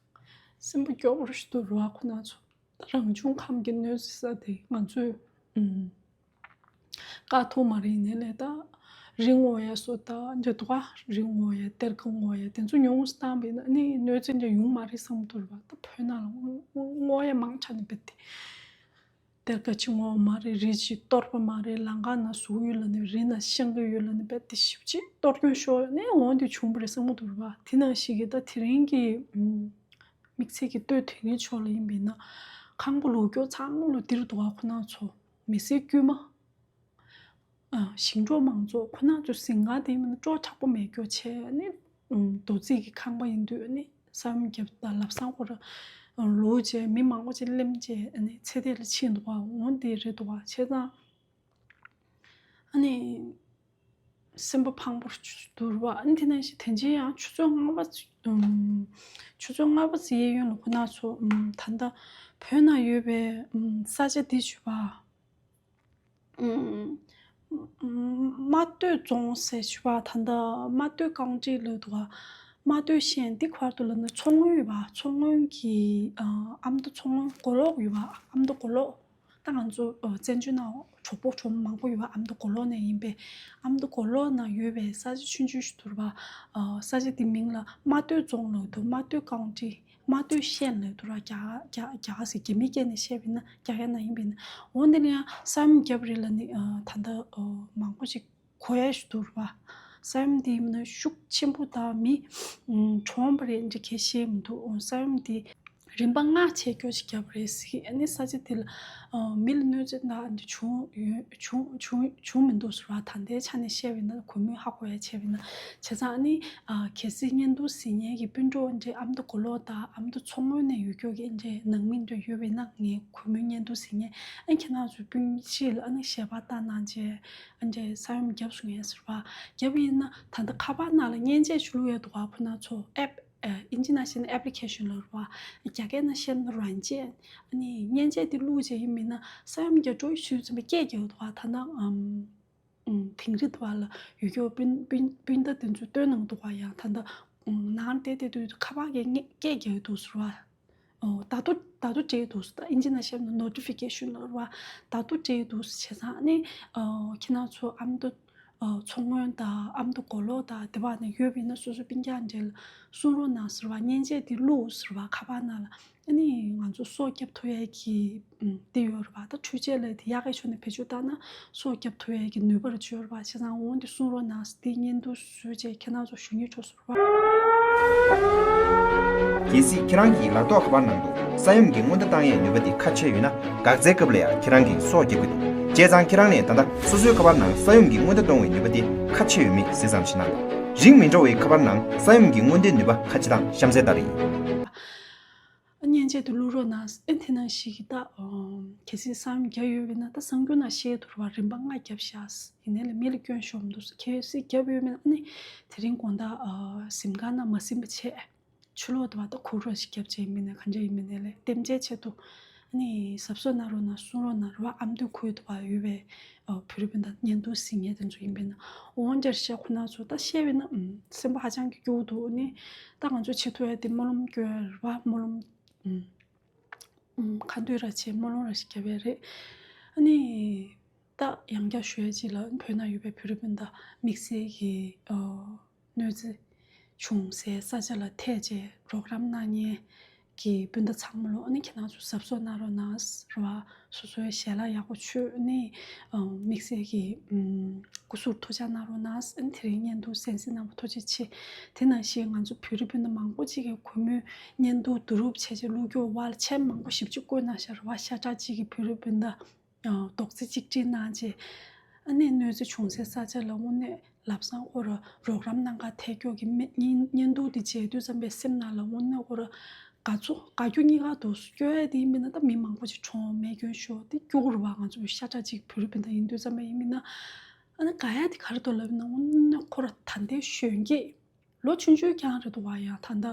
སེམས་པ་སྐྱོ་པོ་ར་ཞིག་འདུག་རེད་པ། ཁོ་ན་ཚོ་ད་རང་བྱུང་ཁམས་ཀྱི་གནོད་འཚེ་ས་དེ་ང་ཚོས་ཨུམ་བཀག་ཐུབ་མ་རེད། ཡིན་ནའི་ལས་ད་རི་སྔོ་ཡ་སོགས་ད་འདྲ་འདུག་ག་རི་སྔོ་ཡ་གཏེར་ཁ་སྔོ་ཡ་དེ་ཚོ་ཉུང་ངུ་བཏང་བས་ན་ནི་གནོད་འཚེ་འདྲ་ཡོང་མ་རེད་བསམ་གྱི་འདུག་རེད་པ། ད་བོད་ནང་ལ་སྔོ་སྔོ་ཡ་མང་ཆེ་ནས་རྦད་དེ། གཏེར་ཁ་ཅིག་སྔོ་བ་མ་རེད། རི་ཅིག་གཏོར་བ་མ་རེད། ལམ་ཁ་ནང་ཟུག་ཡོད་ལབ་ནས། རི་ནང་བཤང་གི་ཡོད་ལབ་ནས། རྦད་དེ་ཞེ་པོ་ཅིག་གཏོར་སྐྱོན་ཤོར་ནས་འོང་དུས་བྱུང་བ་རེད་བསམ་གྱི་འདུག་རེད་པ། དེ་ནང་བཞིན་གྱི་ད་དེ་རིང་གི་ཨུམ་དམིགས་བསལ་གྱི་སྟོད་དིང་རིའི་ཕྱོགས་ལ་ཡིན་པས་ན་ཁང་པ་ལུག་སྐྱོག་ཚང་མ་ལོ་འདིར་འདུག་ག་ཁོ་ན་ཚོ་མི་སེར་དཀྱུས་མ། ཨ་ཞིང་འབྲོག་མང་ཚོགས་ཁོ་ན་ཚོ་ཟིང་ང་དེ་མིན་ན་སྤྲོ་དྲག་པོ་མེད་རྒྱུ་བྱས་ནི། ཨུམ་རྡོ་རྩིག་གི་ཁང་པ་ཡིན་དུས་ནི་ས་ཡོམ་བརྒྱབ་དང་ལམ་སང་ཁོ་ར་ལོག་བྱས་མི་མང་པོ་ཅིག་ལེམ་བྱས་ནི་ཚེ་འདས་ལ་ཕྱིན་འདུག་ག་འོ་དེ་རེད་འདུག་ག་བྱས་ཙང་ཨ་ནི་སེམས་པ་ཕངས་པོ་འདུག་རེད་པ། ཨ་ནི་དེ་ནང་བཞིན་དེ་རྗེས་ཡང་ཆུ་ཚོད་ལྔ་པ་ཨུམ་ཆུ་ཚོད་ལྔ་པ་ཙམ་གཡས་གཡོན་ལ་ཁོ་ན་ཚོ་ཨུམ་ད་ལྟ་བོད་ནང་ཡོད་པའི་ཨུམ་ས་ཆ་འདི་ཞུ་བ། ཨུམ། རྨ་སྟོད་རྫོང་ཟེར་ཞུ་བ། ད་ལྟ་རྨ་སྟོད་ཀའུན་ཊི་ལབ་འདུག་ག་རྨ་སྟོད་ཤན་འདི་བར་དུ་ལ་ནི་མཚོ་སྔོན་ཡོད་པ། མཚོ་སྔོན་གྱི་ཨ་ཨ་མདོ་མཚོ་སྔོན་མགོ་ལོག་ཡོད་པ། ཨ་མདོ་མགོ་ལོག་ད་ང་ཚོ་ཨ་བཙན་བྱོལ་ནང་གྲོགས་པོ་གྲོགས་མོ་མང་པོ་ཡོད་པ། ཨ་མདོ་མགོ་ལོག་ནས་ཡིན་པས། ཨ་མདོ་མགོ་ལོག་ནང་ཡོད་པའི་ས་ཆ་ཆུང་ཆུང་ཞིག་འདུག་རེད་པ། ཨ་ས་ཆ་འདི་མིང་ལ་རྨ་སྟོད་རྫོང་ལབ་འདུག་རྨ་སྟོད་ཀའུན་ཊི། རྨ་སྟོད་ཤན་ལབ་འདུག་ར། རྒྱ་རྒྱ་རྒྱ་ཟེར། རྒྱ་མི་སྐད་ནས་བཤད་པས་ན། རྒྱ་སྐད་ནང་ཡིན་པས་ན། འོ་འདི་ལ་ཡང་ས་ཡོམ་བརྒྱབ་རེད་ལབ་ནི་ཨ་ད་ལྟ་ཨ་མང་པོ་ཞིག་གོ་ཡ་ཞིག་འདུག་རེད་པ། ས་ཡོམ་འདི་ཡིན་ན་ཤུགས་ཆེན་པོ་དང་མི་ཨ་གྲོངས་པ་རེད་འདི་གས་བཤད་མི་འདུག་ཨོ་ས་ཡོམ་འདི་རིམ་པ་ལྔ་བྱས་སྐྱོ་ཞིག་བརྒྱབ་རེད་ཟེར། ཨ་ནི་ས་ཆ་དེ་ལ་ཨ་མི་ལ་གནོད་འཚེ་ད་འདི་བྱུང་ཡོད་བྱུང་བྱུང་བྱུང་མི་འདུག་ཟེར་བ། ད་ལྟའི་ཆ་ནས་བཤད་པས་ན། གུས་མོས་ཧ་གོ་ཡ་བྱས་པས་ན། བྱས་ཙང་ཨ་ནི་ཨ་གལ་སྲིད་བརྙན་ཐུང་གཟིགས་མཁན་གྱི་སྤུན་གྲོགས་འདྲ་ཨ་མདོ་མགོ་ལོག་དང་ཨ་མདོ་མཚོ་སྔོན་ནས་ཡོད་རྒྱུ་གི་འདྲ་ནང་མི་འདྲ་ཡོད་པས་ན། ངའི་གུས་མོའི་བརྙན་ཐུང་གཟིགས་མཁན་ཨ་ཁྱེད་རང་ཚོ་སྤུན་མཆེད་ལ་ཨ་ནི་ཞལ་པར་བཏང་གནང་བྱས། ཨ་འདྲ་ས་ཡོམ་བརྒྱབ་སོང་ངས་ཟེར་བ། བརྒྱབ་ཡིན་ན་ད་ལྟ་ཁ་པར་ནང་ལ་མཉེན་ཆས་ཞིག་བླུགས་ཡོད་འདུག་ག་ཁོ་ན་ཚོ་ཨེབ། ཨ་ཨིན་ཇི་ནང་བཤད་ན་ཨེབ་ལི་ཁེ་ཤན་ལབ་རེད་པ། རྒྱ་སྐད་ནང་བཤད་ན་软件། ཨ་ནི་མཉེན་ཆས་དེ་བླུགས་བྱས་ཡིན་མིན་ན་ས་ཡོམ་རྒྱག་འགྲོ་ཞུས་ཙམ་པ་སྐད་རྒྱག་འདུག་ག་ད་ནང་ཨམ་ཨམ་དིང་རི་དུ་བ་ལ་ཡོད་རྒྱུ་སྤུན་སྤུན་སྤུན་ཟླ་དེ་ཚོས་སྟོན་གནང་འདུག་ག་ཡང་ད་ལྟ་ཨམ་ནང་བསྡད་བསྡད་དུས་ཁ་པར་གྱི་སྐད་རྒྱག་འདུག་ཟེར་བ། ཨོ་ད་དུང་ད་དུང་འདྲ་འདུག་ཟེར། ད་ཨིན་ཇི་ནང་བཤད་ན་ནོ་ཊི་ཕི་ཀེ་ཤན་ལབ་རེད་པ། ད་དུང་འདྲ་འདུག་ཟེར། བྱས་ཙང་ཨ་ནི་ཨ་ཁྱེད་རང་ཚོ་ཨ་མདོ་ཨ་མཚོ་སྔོན་དང་ཨ་མདོ་མགོ་ལོག་དང་དེ་བ་ནས་ཡོད་པ་ཡིན་ན་སོ་སོ་སྤུན་ཀྱག་འདྲ་ལ་གསུང་རོགས་གནང་ཟེར་བ། མཉེན་ཆས་དེ་བླུགས་ཟེར་བ་ཁ་པར་ནང་ལ། ཨ་ནི་ང་ཚོ་སྲོག་སྐྱོབ་ཐུབ་ཡས་ཀྱི་ཨམ་དེ་ཡོད་རེད་པ། ད་འཕྲུལ་ཆས་ལ་དེ་ཡག་གི་ཕྱོགས་ནས་བེད་སྤྱོད་བཏང་ན་སྲོག་སྐྱོབ་ཐུབ་ཡས་ཀྱི་ནུས་པ་རེ་ཡོད་རེད་པ། བྱས་ཙང་འོ་འདི་གསུང་རོགས་གནང་ཟེར། དེ་བརྙན་ཐུང་བཟོས་བྱས་ཁྱེད་རང་ཚོ་ཞུ་སྙིང་བྲོ་སོང་། གལ་སྲིད་ཁྱེད་རང་གི་ལག་ཐོགས་ཁ་པར་ནང་དུ་ས་ཡོམ་གྱི་སྔོན་བརྡ་བཏང་ཡས་ནུས་པ་དེ་ཁ་ཕྱེ་ཡོད་ན། འགག་རྩའི་སྐབས་ལ་ཡང་ཁྱེད་རང་གིས་སྲོག་སྐྱོབ་ཀྱི་འདུག་བྱས་ཙང་ཁྱེད་རང་ནས་ད་ལྟ་སོ་སོའི་ཁ་པར་ནང་ས་ཡོམ་གྱི་སྔོན་བརྡ་གཏོང་བའི་ནུས་པ་དེ་ཁ་ཕྱེ་ཡོད་མེད་གཟིགས་ཙམ་ཞིག་གནང་དང་། རིང་མི་འགྲོ་བའི་ཁ་པར་ནང་ས་ཡོམ་གྱི་སྔོན་བརྡའི་ནུས་པ་ཁ་ཕྱེ་སྟངས་གཤམ་གསལ་ལྟར་ཡིན། མཉེན་ཆས་དེ་བླུག་རོགས་གནང་། ཨེ་དེ་ནང་བཞིན་གྱི་ད་ཨོ་གལ་སྲིད་ས་ཡོམ་བརྒྱབ་ཡོད་པ་ཡིན་ན། ད་གསར་འགྱུར་ནང་བཤད་འདུག་རེད་པ། རིམ་པ་ལྔ་བརྒྱབ་ཤག་ཡིན་ནའི་ལས་མི་ལ་སྐྱོན་ཤོར་མི་འདུག་གལ་སྲིད་བརྒྱབ་ཡོད་པ་ཡིན་ན་ཨ་ནི་དེ་རིང་དགོང་དག་ཨ་གཟིམ་ཁང་ནང་མ་གཟིམ་པ་བྱས། ཕྱི་ལོགས་དུ་བ་ད་ཁུག་རོགས་ཤིག་བརྒྱབ་བྱས་ཡིན་མིན་ནའི་གང་འདྲ་ཡིན་མིན་ནའི་ལས་བརྟན་བྱའི་ཆེད་དུ་ཨ་ནི་གཟབ་གཟབ་གནང་རོགས་གནང་། གསུང་རོགས་གནང་རེད་པ། ཨ་མདོའི་ཁུལ་དུ་བ་ཡོད་པའི་ཨ་བོད་རིགས་སྤུན་ཟླ་བརྙན་ཐུང་གཟིགས་མཁན་དེ་ཚོ་ཡིན་པས་ན། འོ་འདྲ་བཤད་ཁོ་ན་ཚོ་ད་བཤད་པས་ན་ཨུམ་སེམས་པ་ཧ་ཅང་གི་སྐྱོ་བོ་འདུག་ཨ་ནི་ད་ང་ཚོ་བྱེད་ཐུབ་ཡ་དེ་སྨོན་ལམ་སྐྱོན་རེད་པ། སྨོན་ལམ་ཨུམ་ཨུམ་ཁ་འདོན་ར་བྱས་སྨོན་ལམ་ར་ཞིག་རྒྱབ་ཡ་རེད། ཨ་ནི་ད་ཡང་བསྐྱར་ཞུ་ཡ་གཅིག་ལ། བོད་ནང་ཡོད་པའི་བོད་རིགས་སྤུན་ཟླ་དམིགས་བསལ་གྱི་ཨ་གནོད་འཚེ་བྱུང་སའི་ས་ཆ་ལ་ཐད་བྱས་རོགས་རམ་གནང་མཁན་ གི་སྤུན་ཟླ་ཚང་མ་ལོ་ཨ་ནི་ཁྱེད་རང་ཚོ་གཟབ་གཟབ་གནང་རོགས་གནང་ར་བ། སོ་སོའི་ཞལ་ལག་ཡག་པོ་མཆོད་ནས་དམིགས་བསལ་གྱི་སྐུ་གཟུགས་ཐུགས་ཅག་གནང་རོགས་གནང་། ཨ་ནི་དེ་རིང་བརྙན་ཐུང་གསན་གཟིགས་གནང་བ་ཐུགས་རྗེ་ཆེ། དེ་ནང་བཞིན་ང་ཚོ་བོད་རིགས་སྤུན་ཟླ་མང་པོ་ཅིག་གིས་གུས་མོའི་བརྙན་ཐུང་བསྡུ་རུབ་བྱས་རྗེས་བླུགས་རྒྱུ་བར་ཆད་མང་པོ་ཞེ་པོ་ཅིག་བཀོད་གནང་ཤག་ར་བ། ཤ་ཁྲག་གཅིག་གི་བོད་རིགས་སྤུན་ཟླ་རྡོག་རྩ་གཅིག་སྒྲིལ་གནང་རྗེས་ཨ་ནི་གནོད་འཚེ་བྱུང་སའི་ས་ཆ་ལ་དངོས་གནས་ལམ་སང་ཁོ་ར་རོགས་རམ་གནང་ག་ཐད་སྐྱོ་གི་མེད། བརྙན་བརྙན་ཐུང་དེ་མཇལ་དུས་ཙམ་པའི་སེམས་ནང་ལ་དངོས་གནས་ཁོ་ར་དགའ་ཚོར་དགའ་སྐྱོ་གཉིས་ཀ་འདུག་སྐྱོ་ཡ་དེ་ཡིན་མིན་ན་ད་མི་མང་པོ་ཅིག་གྲོངས་རྨས་སྐྱོན་ཤོར་དེ་སྐྱོ་གི་རེད་བ། ང་ཚོ་ཤ་ཁྲག་གཅིག་བོད་རིགས་སྤུན་ཟླ་ཡིན་དུས་ཙམ་པ་ཡིན་མིན་ན་ཨ་ནི་དགའ་ཡ་དེ་ག་རེ་འདུག་ལབ་ན་དངོས་གནས་ཁོ་ར་ད་ལྟའི་གཞོན་སྐྱེས་ལོ་ཆུང་ཆུང་རྐྱང་རེད་འདུག་བ། ཡང་ད་ལྟ་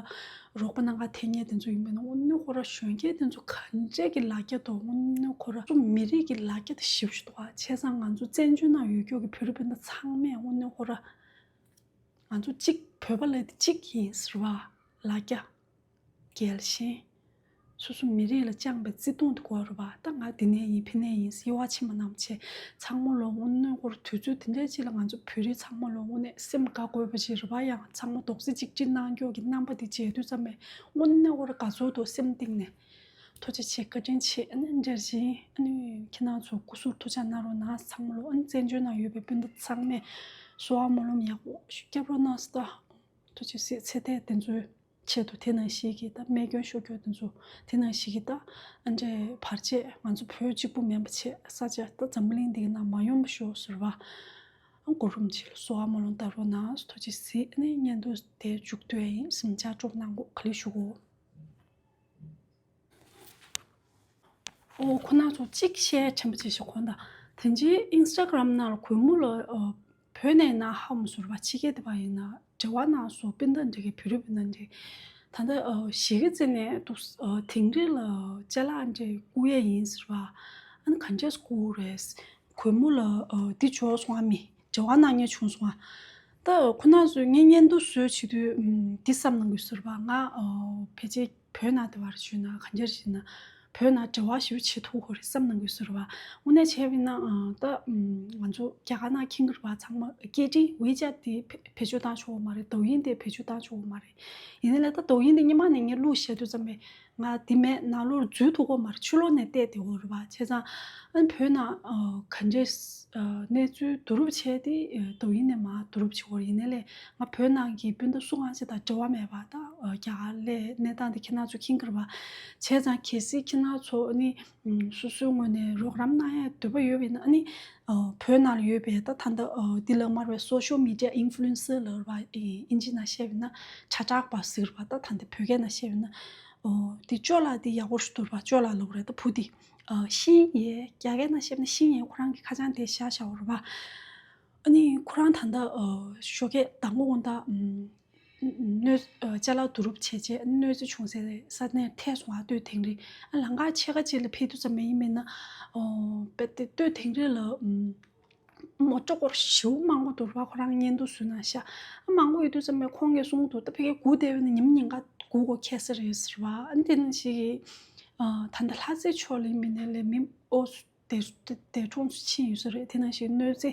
རོགས་པ་གནང་ག་ཐད་མཁན་དེ་ཚོ་ཡིན་པས་ན་དངོས་གནས་ཁོ་ར་གཞོན་སྐྱེས་དེ་ཚོ་ག་འདྲས་ཀྱི་ལ་རྒྱ་འདུག་དངོས་གནས་ཁོ་ར་ཚོ་མི་རིགས་ཀྱི་ལ་རྒྱ་དེ་ཞེ་པོ་ཞིག་འདུག་བ། བྱས་ཙང་ང་ཚོ་བཙན་བྱོལ་ནང་ཡོད་སྐྱོ་གི་བོད་རིགས་སྤུན་ཟླ་ཚང་མས་དངོས་གནས་ཁོ་ར་ང་ཚོ་གཅིག་བོད་པ་ལབ་དེ་གཅིག་ཡིན་ཟེར་བ་ལ་རྒྱ། རྒྱལ་ཞེན། སོ་སོ་མི་རིགས་ལ་བཅངས་པའི་བརྩེ་དུང་དེ་དགོས་རེད་བ། ད་ང་འདི་ནས་ཡིན་ཕི་ནས་ཡིན་ཟེར་བ་ཕྱི་མ་ནང་བྱས་ཚང་མ་ལོ་དངོས་གནས་ཁོ་ར་དུས་ཚོད་དེ་འདྲའི་ཅིག་ལ་ང་ཚོ་བོད་རིགས་ཚང་མ་ལོ་དངོས་གནས་སེམས་དགའ་དགོས་པ་ཅིག་རེད་བ། ཡང་ཚང་མ་རྡོག་རྩ་གཅིག་སྒྲིལ་གནང་སྐྱོ་གི་རྣམ་པ་དེ་མཇལ་དུས་ཙམ་པས་དངོས་གནས་ཁོ་ར་དགའ་ཚོར་འདུག་སེམས་གཏིང་ནས། ཐུགས་རྗེ་ཆེ། བཀའ་དྲིན་ཆེ། ཨ་ནི་འདྲ་བཞིན་ཨ་ནི་ཁྱེད་རང་ཚོ་སྐུ་གཟུགས་ཐུགས་ཅག་གནང་རོགས་གནང་། ཚང་མ་ལོ་ཨ་ནི་བཙན་བྱོལ་ནང་ཡོད་པའི་སྤུན་ཟླ་ཚང་མས་གསོལ་བ་སྨོན་ལམ་ཡག་པོ་ཞིག་རྒྱབ་རོགས་གནང་སྟེ། ཐུགས་རྗེ་ཆེ། ཚེ་འདས་དེ་ཚོའི་ཆེད་དུ་དེ་ནང་བཞིན་གྱི་ད་རྨས་སྐྱོན་ཤོར་སྐྱོ་དེ་ཚོ་དེ་ནང་བཞིན་གྱི་ད་ཨ་འདྲའི་བར་ཆད་ང་ཚོ་བོད་གཅིག་པུ་མིན་པ་བྱས་ས་ཆ་ད་འཛམ་བུ་གླིང་འདི་གི་ནང་མ་ཡོང་བ་ཤོག་ཟེར་བ། ཨ་གུ་རུ་རིན་པོ་ཆེ་ལ་གསོལ་བ་སྨོན་ལམ་བཏབ་རོགས་གནང་། ཐུགས་རྗེ་ཆེ། ཨ་ནི་བརྙན་ཐུང་དེ་མཇུག་བསྡུ་ཡ་ཡིན། གཟིམ་འཇག་སྒྲུབ་གནང་གོ། ག་ལེ་ཞུ་གོ། ཨོ་ཁོ་ན་ཚོ་གཅིག་བཤད་ཕྲན་བུ་ཅིག་ཞིག་གོ་ད། དེ་རྗེས་ཨིན་སི་ཊ་གྷ་རམ་ནང་ལ་གུས་མོ་ལ་ཨ་བོད་ནས་ན་ཧ་མ་ཟུར་བ་ཕྱི་རྒྱལ་དེ་བ་ཡིན་ན་འབྲེལ་བ་གནང་སོང་། སྤུན་ཟླ་འདྲ་གི་བོད་རིགས་སྤུན་ཟླ་འདྲ། ད་ལྟ་ཨ་གཞིས་ཀ་རྩེ་ནས་འདུག་ཨ་དིང་རི་ལ་ཅ་ལག་འདྲ་བསྐུར་ཡས་ཡིན་ཟེར་བ། ཨ་ནི་ག་འདྲས་བསྐུར་རེད། གུས་མོ་ལ་ཨ་འདི་འབྱོར་སོང་ཨ། མི་འབྲེལ་བ་གནང་མཁན་བྱུང་སོང་ཨ། ད་ཁོ་ན་ཚོས་ངས་བརྙན་ཐུང་བཟོས་བྱེད་དུས་ཨམ་འདི་བསམ་གནང་གི་ཡོད་ཟེར་བ། ང་ཨ་ཕལ་ཆེར་བོད་ནང་དེ་བར་བྱོན་ན་ག་འདྲ་ཞིག་ན་བོད་ནང་འབྲེལ་བ་ཞེ་པོ་བྱེད་ཐུབ་ཀྱི་རེད་བསམ་གནང་གི་ཡོད་ཟེར་བ། དངོས་གནས་བྱས་པ་ཡིན་ན་ཨ་ད་ཨམ་ང་ཚོ་རྒྱ་གར་ནང་མཁྱེན་གྱི་རེད་བ། ཚང་མ་སྐད་འཕྲིན་ཝེ་ཅེཊ་དེ་བེད་བེད་སྤྱོད་བཏང་ཆོག་གི་མ་རེད། དོ་དབྱིན་དེ་བེད་སྤྱོད་བཏང་ཆོག་གི་མ་རེད། ཡིན་ནའི་ལས་ད་དོ་དབྱིན་དེ་སྔོན་མ་ནས་ངས་བླུགས་བཞག་དུས་ཙམ་པས་ང་དེ་མེད་ནང་ལོགས་འཛུལ་ཐུབ་ཀྱི་མ་རེད། ཕྱི་ལོགས་ནས་བལྟས་བསྡད་ཡོད་རེད་བ། བྱས་ཙང་ཨ་ནི་བོད་ནང་ཨ་ག་འདྲས་ཨ་གནས་ཚུལ་བསྡུ་རུབ་བྱས་ཏེ་ཨ་དོ་དབྱིན་ནས་མར་བསྡུ་རུབ་བྱེད་དགོས་རེད། ཡིན་ནའི་ལས་ང་བོད་ནང་གི་སྤུན་ཟླ་སུ་གང་ཞིག་དང་འབྲེལ་བ་མེད་པ། ད་ཨ་རྒྱ་གར་ལ་གནས་སྟངས་དེ་ཁྱེད་རང་ཚོ་མཁྱེན་གྱི་རེད་བ། བྱས་ཙང་གལ་སྲིད་ཁྱེད་རང་ཚོ་ཨ་ནི་ཨམ་སོ་སོའི་ངོས་ནས་རོགས་རམ་གནང་ཡ་འདོད་པ་ཡོད་པ་ཡིན་ན་ཨ་ནི་ཨ་བོད་ནང་ལ་ཡོད་པའི་ད་ད་ལྟ་ཨ་འདི་ལ་མར་བའི་སོ་ཤལ་མི་ཌི་ཡ་ཨིན་ཕུ་ལུ་ཨེན་སར་ལབ་རེད་བ། ཨིན་ཇི་ནང་བཤད་པ་ཡིན་ན་ཁྲ་ཁྲག་པ་ཟེར་བ། ད་ད་ལྟ་བོད་སྐད་ནང་བཤད་པ་ཡིན་ན་ཨ་འདི་ཅོ་ལགས་འདི་ཡག་པོ་ཞིག་འདུག་རེད་བ། ཅོ་ལགས་ལབ་རེད། ད་བུ་འདི་ཨ་ཤིན་ཡེ། རྒྱ་སྐད་ནང་བཤད་པ་ན་ཤིན་ཡེ། ཁོ་རང་གི་ཁ་བྱང་དེ་བཞག་བཞག་པ་རེད་བ། ཨ་ནི་ཁོ་རང་ད་ལྟ་ཨ་ཞོགས་ཀས་མདང་དགོང་དག་ཨམ་གནོད་ཨ་ཅ་ལག་བསྡུ་རུབ་བྱས་རྗེས་གནོད་འཚེ་བྱུང་སའི་ས་གནས་ཐད་སོང་ཨ། སྟོད་དིང་རི། ཨ་ལམ་ཁ་ཕྱེད་ཀ་ཅིག་ལ་ཕེབས་དུས་ཙམ་པ་ཡིན་མིན་ན་ཨོ་དཔེ་དེ་སྟོད་དིང་རི་ལ་ཨམ་མོ་ཊ་སྐོར་ཞེ་པོ་མང་པོ་འདུག་རེད་བ། ཁོ་རང་བརྙན་ཐུང་བཟོས་ན་ཤག་ཨ་མང་པོ་ཡོད་དུས་ཙམ་པ་ཁོང་གིས་གསུངས་འདུག་ད་ཕ་གིར་སྒུག་བསྡད་པ་ཡིན་ན་ཉིན་མོ་ཉིན་གང་སྒུག་དགོས་ཁེལ་ས་རེད་ཟེར་བ། ཨ་ནི་དེ་ནང་བཞིན་གྱི་ཨ་ད་ལྟ་ལྷ་རྩེ་ཕྱོགས་ལ་ཡིན་མིན་ནའི་ལས་མི་ཨོ་འདས་འདས་གྲོངས་སུ་ཕྱིན་ཡོད་ས་རེད། དེ་ནང་བཞིན་གནོད་འཚེ་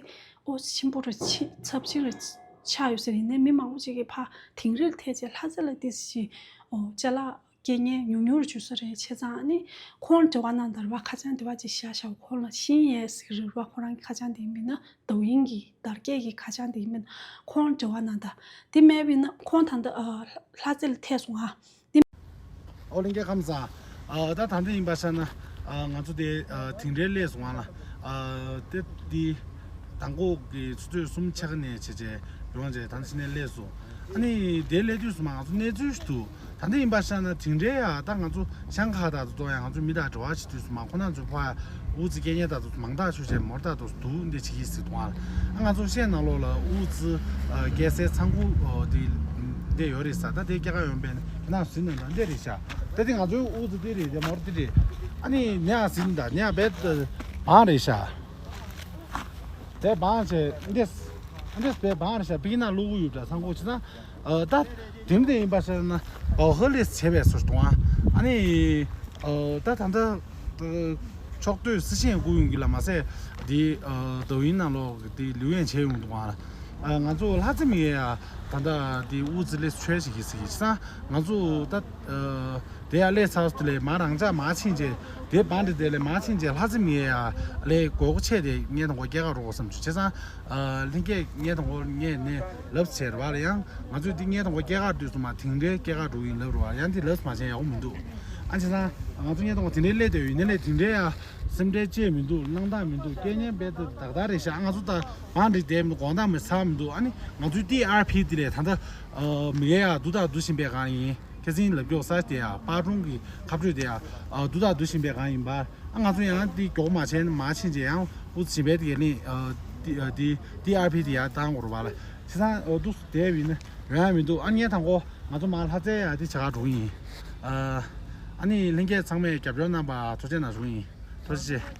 ཨོ་ཆེན་པོ་རེ་ཕྱིན་ཚབས་ཆེན་རེ་ཆགས་ཡོད་ས་རེད། ཡིན་ནའི་མི་མང་པོ་ཅིག་གིས་ཕར་དིང་རིར་ཐད་བྱས་ལྷ་རྩེ་ལ་ཏོག་ཙམ་ཅིག་ཨོ་ཅ་ལག་སྐྱེལ་མཁན་ཉུང་ཉུང་རུ་གྱུར་ས་རེད། བྱས་ཙང་ཨ་ནི་ཁོང་འབྲེལ་བ་གནང་དང་རེད་བ། ཁ་བྱང་འདི་བ་ཅིག་བཞག་བཞག་ཁོང་ལ་ཤིན་ཡེ་ཟེར་གྱི་རེད་བ། ཁོ་རང་གི་ཁ་བྱང་དེ་ཡིན་མིན་ན་དོ་དབྱིན་གྱི་དར་རྒྱས་ཀྱི་ཁ་བྱང་དེ་ཡིན་མིན་ན་ཁོང་འབྲེལ་བ་གནང་དང་། དེ་མེད་པ་ཡིན་ན་ཁོང་ད་ལྟ་ཨ་ལྷ་རྩེ་ལ་ཐད་སོང་ཨ། ཨོ་ལྷན་རྒྱས་ཁམས་བཟང་། ཨ་ད་ད་ལྟ་ཡིན་པ་ཤ་ན་ཨ་ང་ཚོ་དེ་ཨ་དིང་རིར་སླེབས་སོང་ཨ་ལ། ཨ་དེ་དེ་དང་པོ་གི་ཆུ་ཚོད་གསུམ་ཆག་ནས་བྱས་བྱས་ཡོང་བྱས་ད་ལྟ་ཕྱི་ནས་སླེབས་སོང་། ཨ་ནི་དེ་སླེབས་དུས་སུ་མ་ང་ཚོ་གནས་ཚུལ་ཞིག་འདུག་ད་ལྟ་ཡིན་པ་ཤ་ན་དིང་རི་ཡ་ད་ང་ཚོ་ཤང་ཁ་དང་ཚོ་ཡང་ང་ཚོ་མི་དང་འབྲེལ་བ་བྱེད་དུས་སུ་མ་ཁོ་ན་ཚོ་ཕ་ཨུ་ཙི་སྐད་ཉན་དང་ཚོ་མང་དག་ཆུ་ཆེ་མོར་དང་ཚོ་འདུག་འདི་བྱེད་ཀྱི་ཟིག་འདུག་ཨ། ཨ་ང་ཚོ་ཤེས་ནང་ལོགས་ལ་ཨུ་ཙི་སྐད་སའི་ཚང་ཁུ་དེ་འདི་ཡོད་རེད་ས། ད་དེ་སྐྱེ་ཁ་ཡོང་པས་ན་ཁྱེད་ན་ཟིན་ནང་ད་འདི་རེད་ཤག་ད་དེ་ང་ཚོའི་ཨུ་ཙི་དེ་རེད། དེ་མོར་དེ་རེད། ཨ་ནི་ནས་ཟིན་ད་ནས་བེད་བང་རེད་ཤག་དེ་བང་བྱས་འདི་འདི་བེད་བང་རེད་ཤག་པིག་ན་ལུ་གུ་ཡོད་ད་ཚང་ཁུ་བྱེད་ན། ཨ་ད་དེ་འདྲ་ཡིན་པ་ཟེར་ན་ཨོ་ཧ་ལས་བྱས་པའི་སོ་གཏོང་ཨ། ཨ་ནི་ཨོ་ད་ད་ལྟ་ཕྱོགས་བསྡུས་སྲི་ཤིང་སྒུག་ཡོང་གི་ལ་མ་ཟད་འདི་ཨོ་དོ་ཡིན་ནང་ལོགས་འདི་ལིའུ་ཡན་བྱས་ཡོང་འདུག་ཨ། ཨ། ང་ཚོ་ལྷ་རྩེ་མི་ཡ་ད་ལྟ་དེ་དབུ་རྩེ་ལས་ཆོས་ཞིག་གི་ཟིག་ཡིན་ཙང་ང་ཚོ་ད་ཨ་དེ་ཡ་ལས་ཚར་སོང་དེ་ལས་མ་རང་ཅག་མ་ཕྱིན་རྗེས་དེ་བང་དེ་དེ་ལས་མ་ཕྱིན་རྗེས་ལྷ་རྩེ་མི་ཡ་ལས་དགོས་མཁོ་ཆེ་དེ་ངས་དང་གོ་སྐྱེལ་ག་རོགས་བསམ་བྱུང་བྱས་ཙང་ཨ་ལྷན་རྒྱས་ངས་དང་གོ་ངས་ནས་ལབ་བྱས་རེད་བ་ལ་ཡང་ང་ཚོས་འདི་ངས་དང་གོ་སྐྱེལ་ག་དུས་སུ་མ་དིང་རེ་སྐྱེལ་ག་འགྲོ་ཡིན་ལབ་རེད་བ་ལ་ཡང་འདི་ལབ་མ་བྱས་ཡག་པོ་མི་འདུག་ཨ་བྱས་ཙང་ང་ཚོ་ངས་དང་གོ་དེ་འདྲའི་སླེབས་དེ་ཡོད་ནས་ལས་དིང་རེ་ཡ། སེམས་ཁྲལ་ཅི་མི་འདུག་སྣང་དག་མི་འདུག་རྐྱེན་ངན་རྦད་དེ་དག་དག་རེད་ཤག་ང་ཚོ་ད་བང་སྒྲིག་བསྡད་མི་འདུག་དགོང་དག་མི་ཚར་མི་འདུག་ཨ་ནི་ང་ཚོའི་ཊི་ཨར་ཕི་དེ་ལས་ད་ལྟ་ཨ་མི་ཡ་ཡ་འདུག་དང་འདུག་བཞིན་པའི་སྒང་ཡིན། ཁ་སང་ལབ་སྐྱོག་ས་དེ་ཡ་པར་སྒྲུང་གི་ཁ་སྤྲོད་དེ་ཡ་ཨ་འདུག་དང་འདུག་བཞིན་པའི་སྒང་ཡིན་པ། ཨ་ང་ཚོ་ཡང་དེ་མགྱོགས་མ་བྱས་ན་མ་ཕྱིན་རྗེས་ཡང་འུ་ཚོ་བྱིན་པའི་དེ་ག་ལིང་ཨ་དེ་ཨ་དེ་ཊི་ཨར་ཕི་དེ་ཡ་བཏང་དགོས་རེད་བ་ལ། བྱས་ཙང་ཨ་འདུག་བསྡད་ཡིན་ན་ཡོང་ཡ་མི་འདུག་ཨ་ངས་དང་གོ་ང་ཚོ་མ་ལྷ་རྩེ་ཡ་དེ་བྱ་ག་འགྲོ་གི་ཡིན། ཨ་ཨ་ནི་ལྷན་རྒྱས་ཚང་མས་རྒྱབ་སྐྱོར་གནང་བ་ཐུགས་རྗེ་གནང་ཞུ་གི་ཡིན། ཐུགས་རྗེ་ཆེ།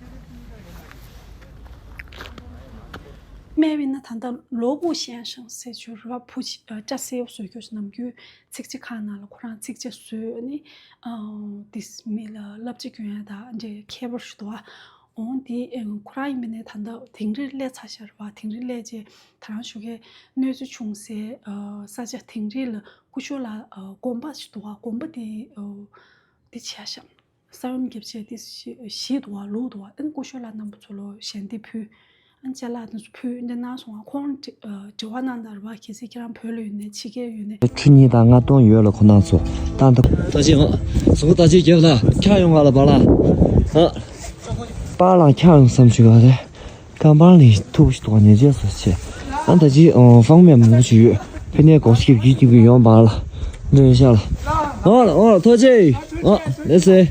སྨྲས་པས་ན་ད་ལྟ་ལོ་ཀུའུ་ཞན་ཤང་ཟེར་ཆོས་ར་བུ་ཅིག་ཨ་སྐྲ་སེར་པོ་བཟོ་རྒྱུ་ནམ་རྒྱུན་ཚིགས་བཅད་ཁག་ནང་ལ་ཁོ་རང་ཚིགས་བཅད་བཟོས་ནི་ཨ་དེ་མི་ལ་བསླབ་བྱ་སྐྱོན་ཡ་ད་འདྲའི་མཁས་པོ་ཞིག་འདུག་ཨ། འོང་དེ་ཨ་ཁོ་རང་ཡིན་པ་ནས་ད་ལྟ་དིང་རི་སླེབས་ཚར་ཤག་རེད་བ། དིང་རི་སླེབས་རྗེས་ད་རང་ཞུ་གི་གནོད་འཚེ་བྱུང་སའི་ཨ་ས་ཆ་དིང་རི་ལ་སྐུ་ཞབས་ལ་ཨ་དགོན་པ་ཞིག་འདུག་ཨ། དགོན་པ་དེ་ཨ་དེ་བྱས་ཤག་ས་བོན་བརྒྱབ་བྱས་དེ་བཞི་བཞི་འདུག་བ། ལུག་འདུག་བ། ཨ་ནི་སྐུ་ཞབས་ལགས་རྣམ་པ་ཚོ་ལོ་ཞལ་འདེབས་ཕུལ། ཨ་ནི་ཅ་ལག་དེ་ཚོ་ཕུལ་འདི་གནང་སོང་བ། ཁོང་དྲི་ཨ་དྲི་བ་གནང་དང་རེད་བ། གལ་སྲིད་ཁྱེད་རང་བོད་ལ་ཡོད་ནའི་ཕྱི་རྒྱལ་ཡོད་ནའི། ཁྲི་གཉིས་དང་ལྔ་སྟོང་ཡོད་ལ་ཁོ་ན་ཚོ་ཏང་ཏང་། ད་ཅི་ཨ་གཟུགས་པོ་ད་ཅི་རྒྱབ་ལ་འཁྱག་ཡོང་ག་ལ་བ་ལ་ཨ། པཱ་ལགས་འཁྱག་ཡོང་བསམ་ཞིག་ག་རེད། ཀམ་པར་ནི་ཐུག་ཞིག་ཏུ་ཉེ་རྗེས་སུ་ཆེ། ཨ་ད་ཅི་ཨོ་ཧྥང་མེན་མང་པོ་ཞིག་ཡོད། ཕི་ནས་གོ་སྐྱིབ་ཀྱི་ཀྱི་ཡོང་བ་ལ། འདྲེན་ཤ་ལ། ཨོ་ལ་ཨོ་ལ་ཐོ་ཅེ། ཨོ་ལེ་སེ།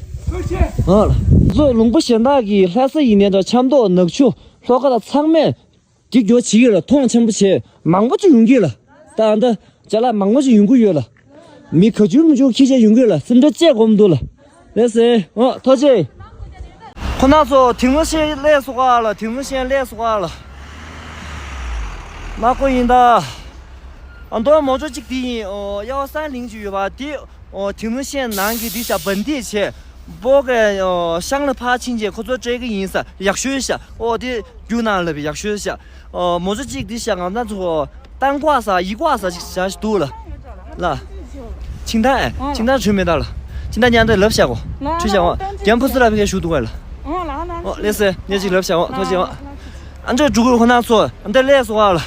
ཨོ་ལ། ཚོ་ལུང་པ་གཞན་དག་གི་ལྷ་ས་ཡིན་ནའི་འདྲ་ཆབ་མདོག་ནག་ཆུ་ལྷོ་ཁ་ལ་ཚང་མས་འགྱིག་རྒྱོ་བྱེད་ཀྱི་ལ་མཐོང་ཆེན་པོ་བྱེད་མང་པོ་ཅིག་ཡོང་གི་ལ། ད་ཨ་འདྲ་ཅ་ལག་མང་པོ་ཅིག་ཡོང་གི་ཡོད་ལ། མི་ག་ཅུང་མི་ཅུང་ཁྱི་ཅག་ཡོང་གི་ལ་སེམས་ཁྲལ་བཅས་དགོས་མི་འདུག་ལ། ལགས་སེ། ཨོ་ཐུགས་རྗེ་ཆེ། ཁོ་ན་ཚོ་དེང་སང་སླེབས་སོང་ག་ལ། དེང་སང་སླེབས་སོང་ག་ལ། མ་ཀོ་ཡིན་ད། ཨ་མདོ་མོ་ཅོ་གཅིག་དེ་ཡིན། ཨོ་ཡ་བ་སང་ལིང་ཅིག་ཡོད་པ་དེ། ཨོ་དེང་སང་ནང་གི་དེ་ཤ་བན་དེ་བྱས། པོ་ག་ཨོ་ཤང་ལ་ཕར་ཕྱིན་རྗེས་ཁོ་ཚོ་སྤྲད་གི་ཡིན་ས། ཡག་ཤོས་ཤ། ཨོ་དེ་རྒྱུག་ནང་ལ་བི་ཡག་ཤོས་ཤ། ཨོ་མོ་ཅོ་གཅིག་དེ་ཤ་ང་ཚོ་ཏང་ཀོ་ས་ཡི་ཀོ་ས་ཅིག་བྱ་ཞིག་འདུག་ལ། ལ། ཆིང་ཐང་ཨེ། ཨོ། ཆིང་ཐང་ཆུ་མེ་ད་ལ། ཆིང་ཐང་ཉན་ཏེ་ལབ་བྱ་གོ། ལ་ཆུ་བྱ་གོ། ལ་རྒན་ཕུ་སི་ལ་བི་ཁ་ཞུ་འདུག་ག་ལ། ཨོ་ལ་ལ། ཨོ་ལགས་སེ་ཉེ་ཅིག་ལབ་བྱ་གོ། ཐུགས་རྗེ་ཆེ་གོ། ཨ་འདྲ་འགྲོ་གི་ཁོ་ན་ཚོ། ཨ་འདྲ་ལས་སོ་ག་ལ།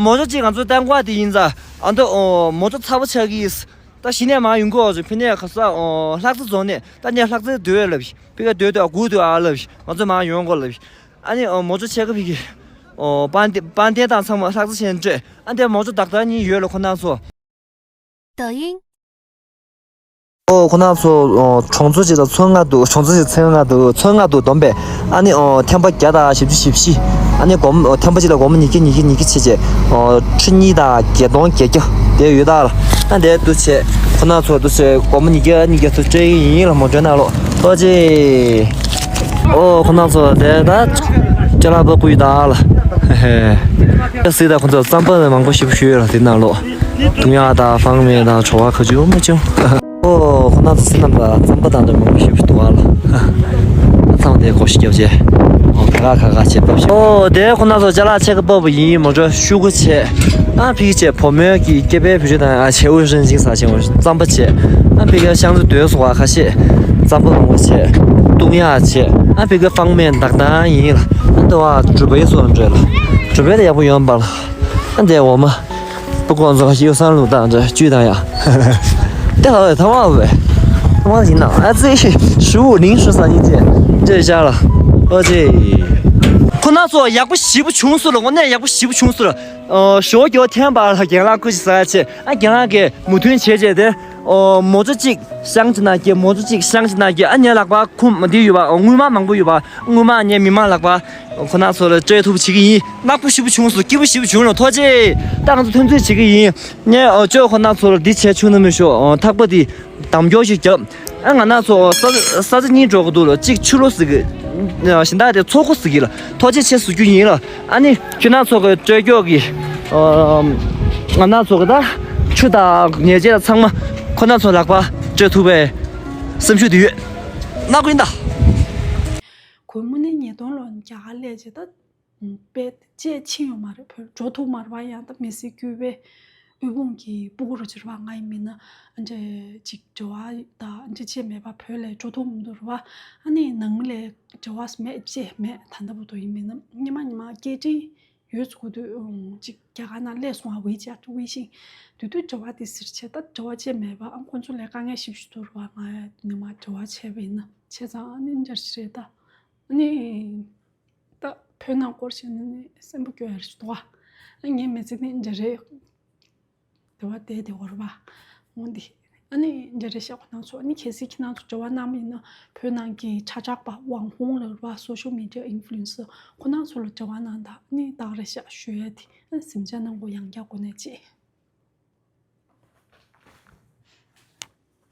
མོ་ཅོ་གཅིག་ང་ཚོ་ཏང་ཀོ་དེ་ཡིན་ཙང་། ཨ་འདྲ་ཨོ་མོ་ཅོ་ཚ་པོ་ཆགས་ཀྱི། ད་གཞི་ནས་མ་ཡོང་གོ་ཚོ་ཕི་ནས་ཁ་ས་ཨོ་ལྷག་རྩེ་རྫོང་ནས་ད་ནས་ལྷག་རྩེ་སྡོད་ལབ། ཕི་ཁ་སྡོད་དུ་ཨ་སྒུག་དུ་ཨ་ལབ། ང་ཚོ་མ་ཡོང་གོ་ལབ། ཨ་ནི་ཨོ་མོ་ཅོ་ཆེ་ཁ་ཕི་ཁི། ཨོ་པན་ཏེ་པན་ཏེ་དང་ཚང་མ་ལྷག་རྩེ་ཆེན་སྤྲད། ཨ་འདི་མོ་ཅོ་དག་དག་གཉིས་ཡོད་ལ་ཁོ་ན་ཚོ། 抖音。 ཨོ་ཁོ་ན་ཚོ་ཨོ་གྲོང་ཚོ་ཅིག་ལ་ཚོན་ལྔ་འདུག་གྲོང་ཚོ་ཅིག་ཚོན་ལྔ་འདུག་ཚོན་ལྔ་འདུག་བསྡོམས་པས། ཨ་ནི་ཨོ་ཐེམ་པ་བརྒྱ་དང་བཞི་བཅུ་ཞེ་བཞི། ཨ་ནི་སྒོར་མོ་ཨོ་ཐེམ་པ་གཅིག་ལ་སྒོར་མོ་ཉིས་བརྒྱ་ཉིས་བརྒྱ་ཉིས་བརྒྱ་བྱས་བྱས། ཨོ་ཁྲི་གཉིས་དང་བརྒྱད་སྟོང་བརྒྱད་བརྒྱ་དེ་ཡོད་ད་ལ། ཨ་འདི་འདུག་བྱས་ཁོ་ན་ཚོ་འདུག་བྱས་སྒོར་མོ་ཉིས་བརྒྱ་ཉིས་བརྒྱ་ཚོ་སྤྲད་ཀྱི་ཡིན་ལ། མོ་འདྲ་ན་ལོ་ཐོ་ཅེ། ཨོ་ཁོ་ན་ཚོ་དེ་ད་ཅ་ལག་པ་བསྐུར་ཡོད་ད་ལ། ཧེ་ཧེ། སྲིད་ད་ཁོ་ཚོ་རྩམ་པ་མང་པོ་ཞིག་ཞུས་ལ་དེ་ན་ལོ། དུང་ཡག་དང་ཧྥང་མེན་དང་བྲོ་བ་ག་ཅུང་མ་ཅུང་། ཨོ་ཁོ་ན་ཚོ་སེམས་ནང་ལ་རྩམ་པ་དང་འདྲ་མང་པོ་ཞིག་འདུག་ཨ་ལ། ཚང་དེ་སྒོར་བཞི་བརྒྱབ་བྱས། ཨོ་ཁ་ཁ་ཁ་ཁ་བྱས་བབས་ཤག་ཨོ་དེ་ཁོ་ན་ཚོ་ཅ་ལག་ཕྱེད་ཀ་ཕབ་པ་ཡིན། མོ་ཅོ་ཤུ་གུ་བྱས། ཨ་ཕི་བྱས་བུ་མོའི་གི་སྐེད་པའི་བུ་ཆུ་དང་ཨ་བྱས་འུ་རིན་ཅིང་ཟ་བྱས་འོ་རྩམ་པ་བྱས། ཨ་ཕི་ག་ཤང་ཚོ་དོལ་སོ་བ་ཁ་ཤས་རྩམ་པ་མང་པོ་བྱས། དུང་ཡག་བྱས། ཨ་ཕི་ག་ཧྥང་མེན་དག་དང་ཡིན་ལ། ཨ་འདི་བ་གྲུ་པའི་སོ་འདྲ་ལ། གྲུ་པའི་ལ་ཡག་པོ་ཡོང་པ་ལ། ཨ་འདི་འོ་མ། པུ་ཀོང་ཚོ་ཡོ་སང་ལུག་དང་འདྲ་བཅུད་དང་ཡ། དེ་ཧ་ཐ་མ་བས། ཐ་མ་ཡིན་ན་ཨ་ཙི་ཧྲུ་ནིང་ཧྲུ་ས་ཡིན་ཅེ། ཅེ་ཤ་ལ། ཨོ་ཅེ། ཁོ་ན་ཚོ་ཡག་པོ་ཞིབ་པོ་བྱུང་སོང་ལ། དངོས་གནས་ཡག་པོ་ཞིབ་པོ་བྱུང་སོང་ལ། ཨོ་ཞོ་རྒྱོ་ཐེན་པ་ལ་རྒན་ལགས་སྐུ་ཞིག་ཟ་ཆེ། ཨ་རྒན་ལགས་ཀྱིས་མོས་མཐུན་བྱས་བྱས་ཏེ། ཨོ་མོ་ཅོ་གཅིག་ཤང་གཅིག་ན་སྐྱེ། མོ་ཅོ་གཅིག་ཤང་གཅིག་ན་སྐྱེ། ཨ་ངའི་ལག་པ་ཁུམ་མ་འདི་ཡོད་པ། ཨོ་དངུལ་མ་མང་པོ་ཡོད་པ། དངུལ་མ་ངས་མི་མང་ལག་པ། ཁོ་ན་ཚོ་ལ་སྤྲད་ཐུབ་བྱེད་ཀྱི་ཡིན། ནག་པོ་ཞིབ་པོ་བྱུང་སོང་། སྐྱིད་པོ་ཞིབ་པོ་བྱུང་ལ། ཐུགས་རྗེ་ཆེ། ད་ང་ཚོ་ཐོན་རྫས་བྱེད་ཀྱི་ཡིན། ངས་ཨོ་ཅོ་ཁོ་ན་ཚོ་ལ་འདི་བྱས་ཆུ་ནུ་མི་ཤོག་ཨོ་ཐག་པ་འདི་དམ་སྐྱོར་ཞིག་རྒྱབ། ཨ་ང་ན་ཚོ་ས་ས་ཆ་གཉིས་འགྲོ་གི་འདུག་ལ། གཅིག་ཆུ་ལོ་ཟེར་གི། གཞན་དག་དེ་མཚོ་ཁོ་ཟེར་གི་ལ། ཐུགས་རྗེ་ཆེ་ཟེར་རྒྱུ་ཡིན་ལ། ཨ་ནི་ཁྱོད་ན་ཚོ་གི་སྤྲོད་སྐྱོག་གི། ཨོ་ང་ན་ཚོ་གི་ད་ཆུ་དང་ཉེས་ཆད་ཚང་མ་ཁོ་ན་ཚོ་ལག་པ་སྤྲོད་ཐུབ་པའི་སེམས་ཤུགས་དེ་ཡོད། ན་ཀུན་ད། གུས་མོ་ནི་ཉིས་སྟོང་ལོ་རྒྱ་གར་སླེབས་རྗེས་ད་ དཔེ་བཅད་ཕྱིན་ཡོད་མ་རེད། བོད་འགྲོ་ཐུབ་མ་རེད་པ། ཡང་ད་མི་སེར་སྐྱོ་བའི་དབུལ་ཕོངས་ཀྱི་སྤུ་གུ་རུ་གྱུར་པ་ང་ཡིན་མིན་ན་ཨ་འདྲ་ཅིག་འབྲེལ་བ་དང་ཨ་འདྲ་བཅད་མེད་པ། བོད་ལ་འགྲོ་ཐུབ་མི་འདུག་རེད་པ། ཨ་ནི་ནང་ལ་འབྲེལ་བ་མེད་བཅད་མེད། ད་ལྟ་བར་དུ་ཡིན་མིན་ན་ཉི་མ་ཉི་མ་སྐད་འཕྲིན་ཡོད་ཚུགས་དུས་ཅིག་རྒྱ་གར་ནང་སླེབས་སོང་བ། ཝེ་ཅེ་ཊི་ཝེ་ཤིང་དེ་དུས་འབྲེལ་བ་དེ་ཟེར་བྱས། ད་འབྲེལ་བ་བཅད་མེད་པ། ཨ་ཁོང་ཚོ་ལ་དཀའ་ངལ་ཞེ་པོ་ཞིག་འདུག་རེད་པ། ང་ནི་མ་འབྲེལ་བ་བྱས་པ་ཡིན་ན། བྱས་ཙང་ཨ་ནི་འདྲ་ཞིག་རེད་ད། ཨ་ནི་ད་བོད་ནང་སྐོར་བཤད་ན་ནི་སེམས་པ་སྐྱོ་ཡ་རེ་ཞིག་འདུག་ཨ། ངའི་མི་ཚེ་ནི་འདྲ་རེད། དེ་བ་དེ་དེ་བོར་བ། འོང་འདི། ཨ་ནི་འདྲ་རེ་ཤག་ཁོ་རང་ཚོ། ཨ་ནི་གལ་སྲིད་ཁྱེད་རང་ཚོ་འབྲེལ་བ་གནང་མིན་ན་བོད་ནང་གི་ཁྲ་ཁྲག་པ་网红་ལ་རེད་པ། social media influencer་ཁོ་རང་ཚོ་ལ་འབྲེལ་བ་གནང་དང་། ཨ་ནི་ད་ག་རེ་ཤག་ཞུ་ཡ་དེ། ཨ་ནི་གཟིམ་འཇག་གནང་དགོས། ཡང་བསྐྱར་གོ་གནས་བྱེད།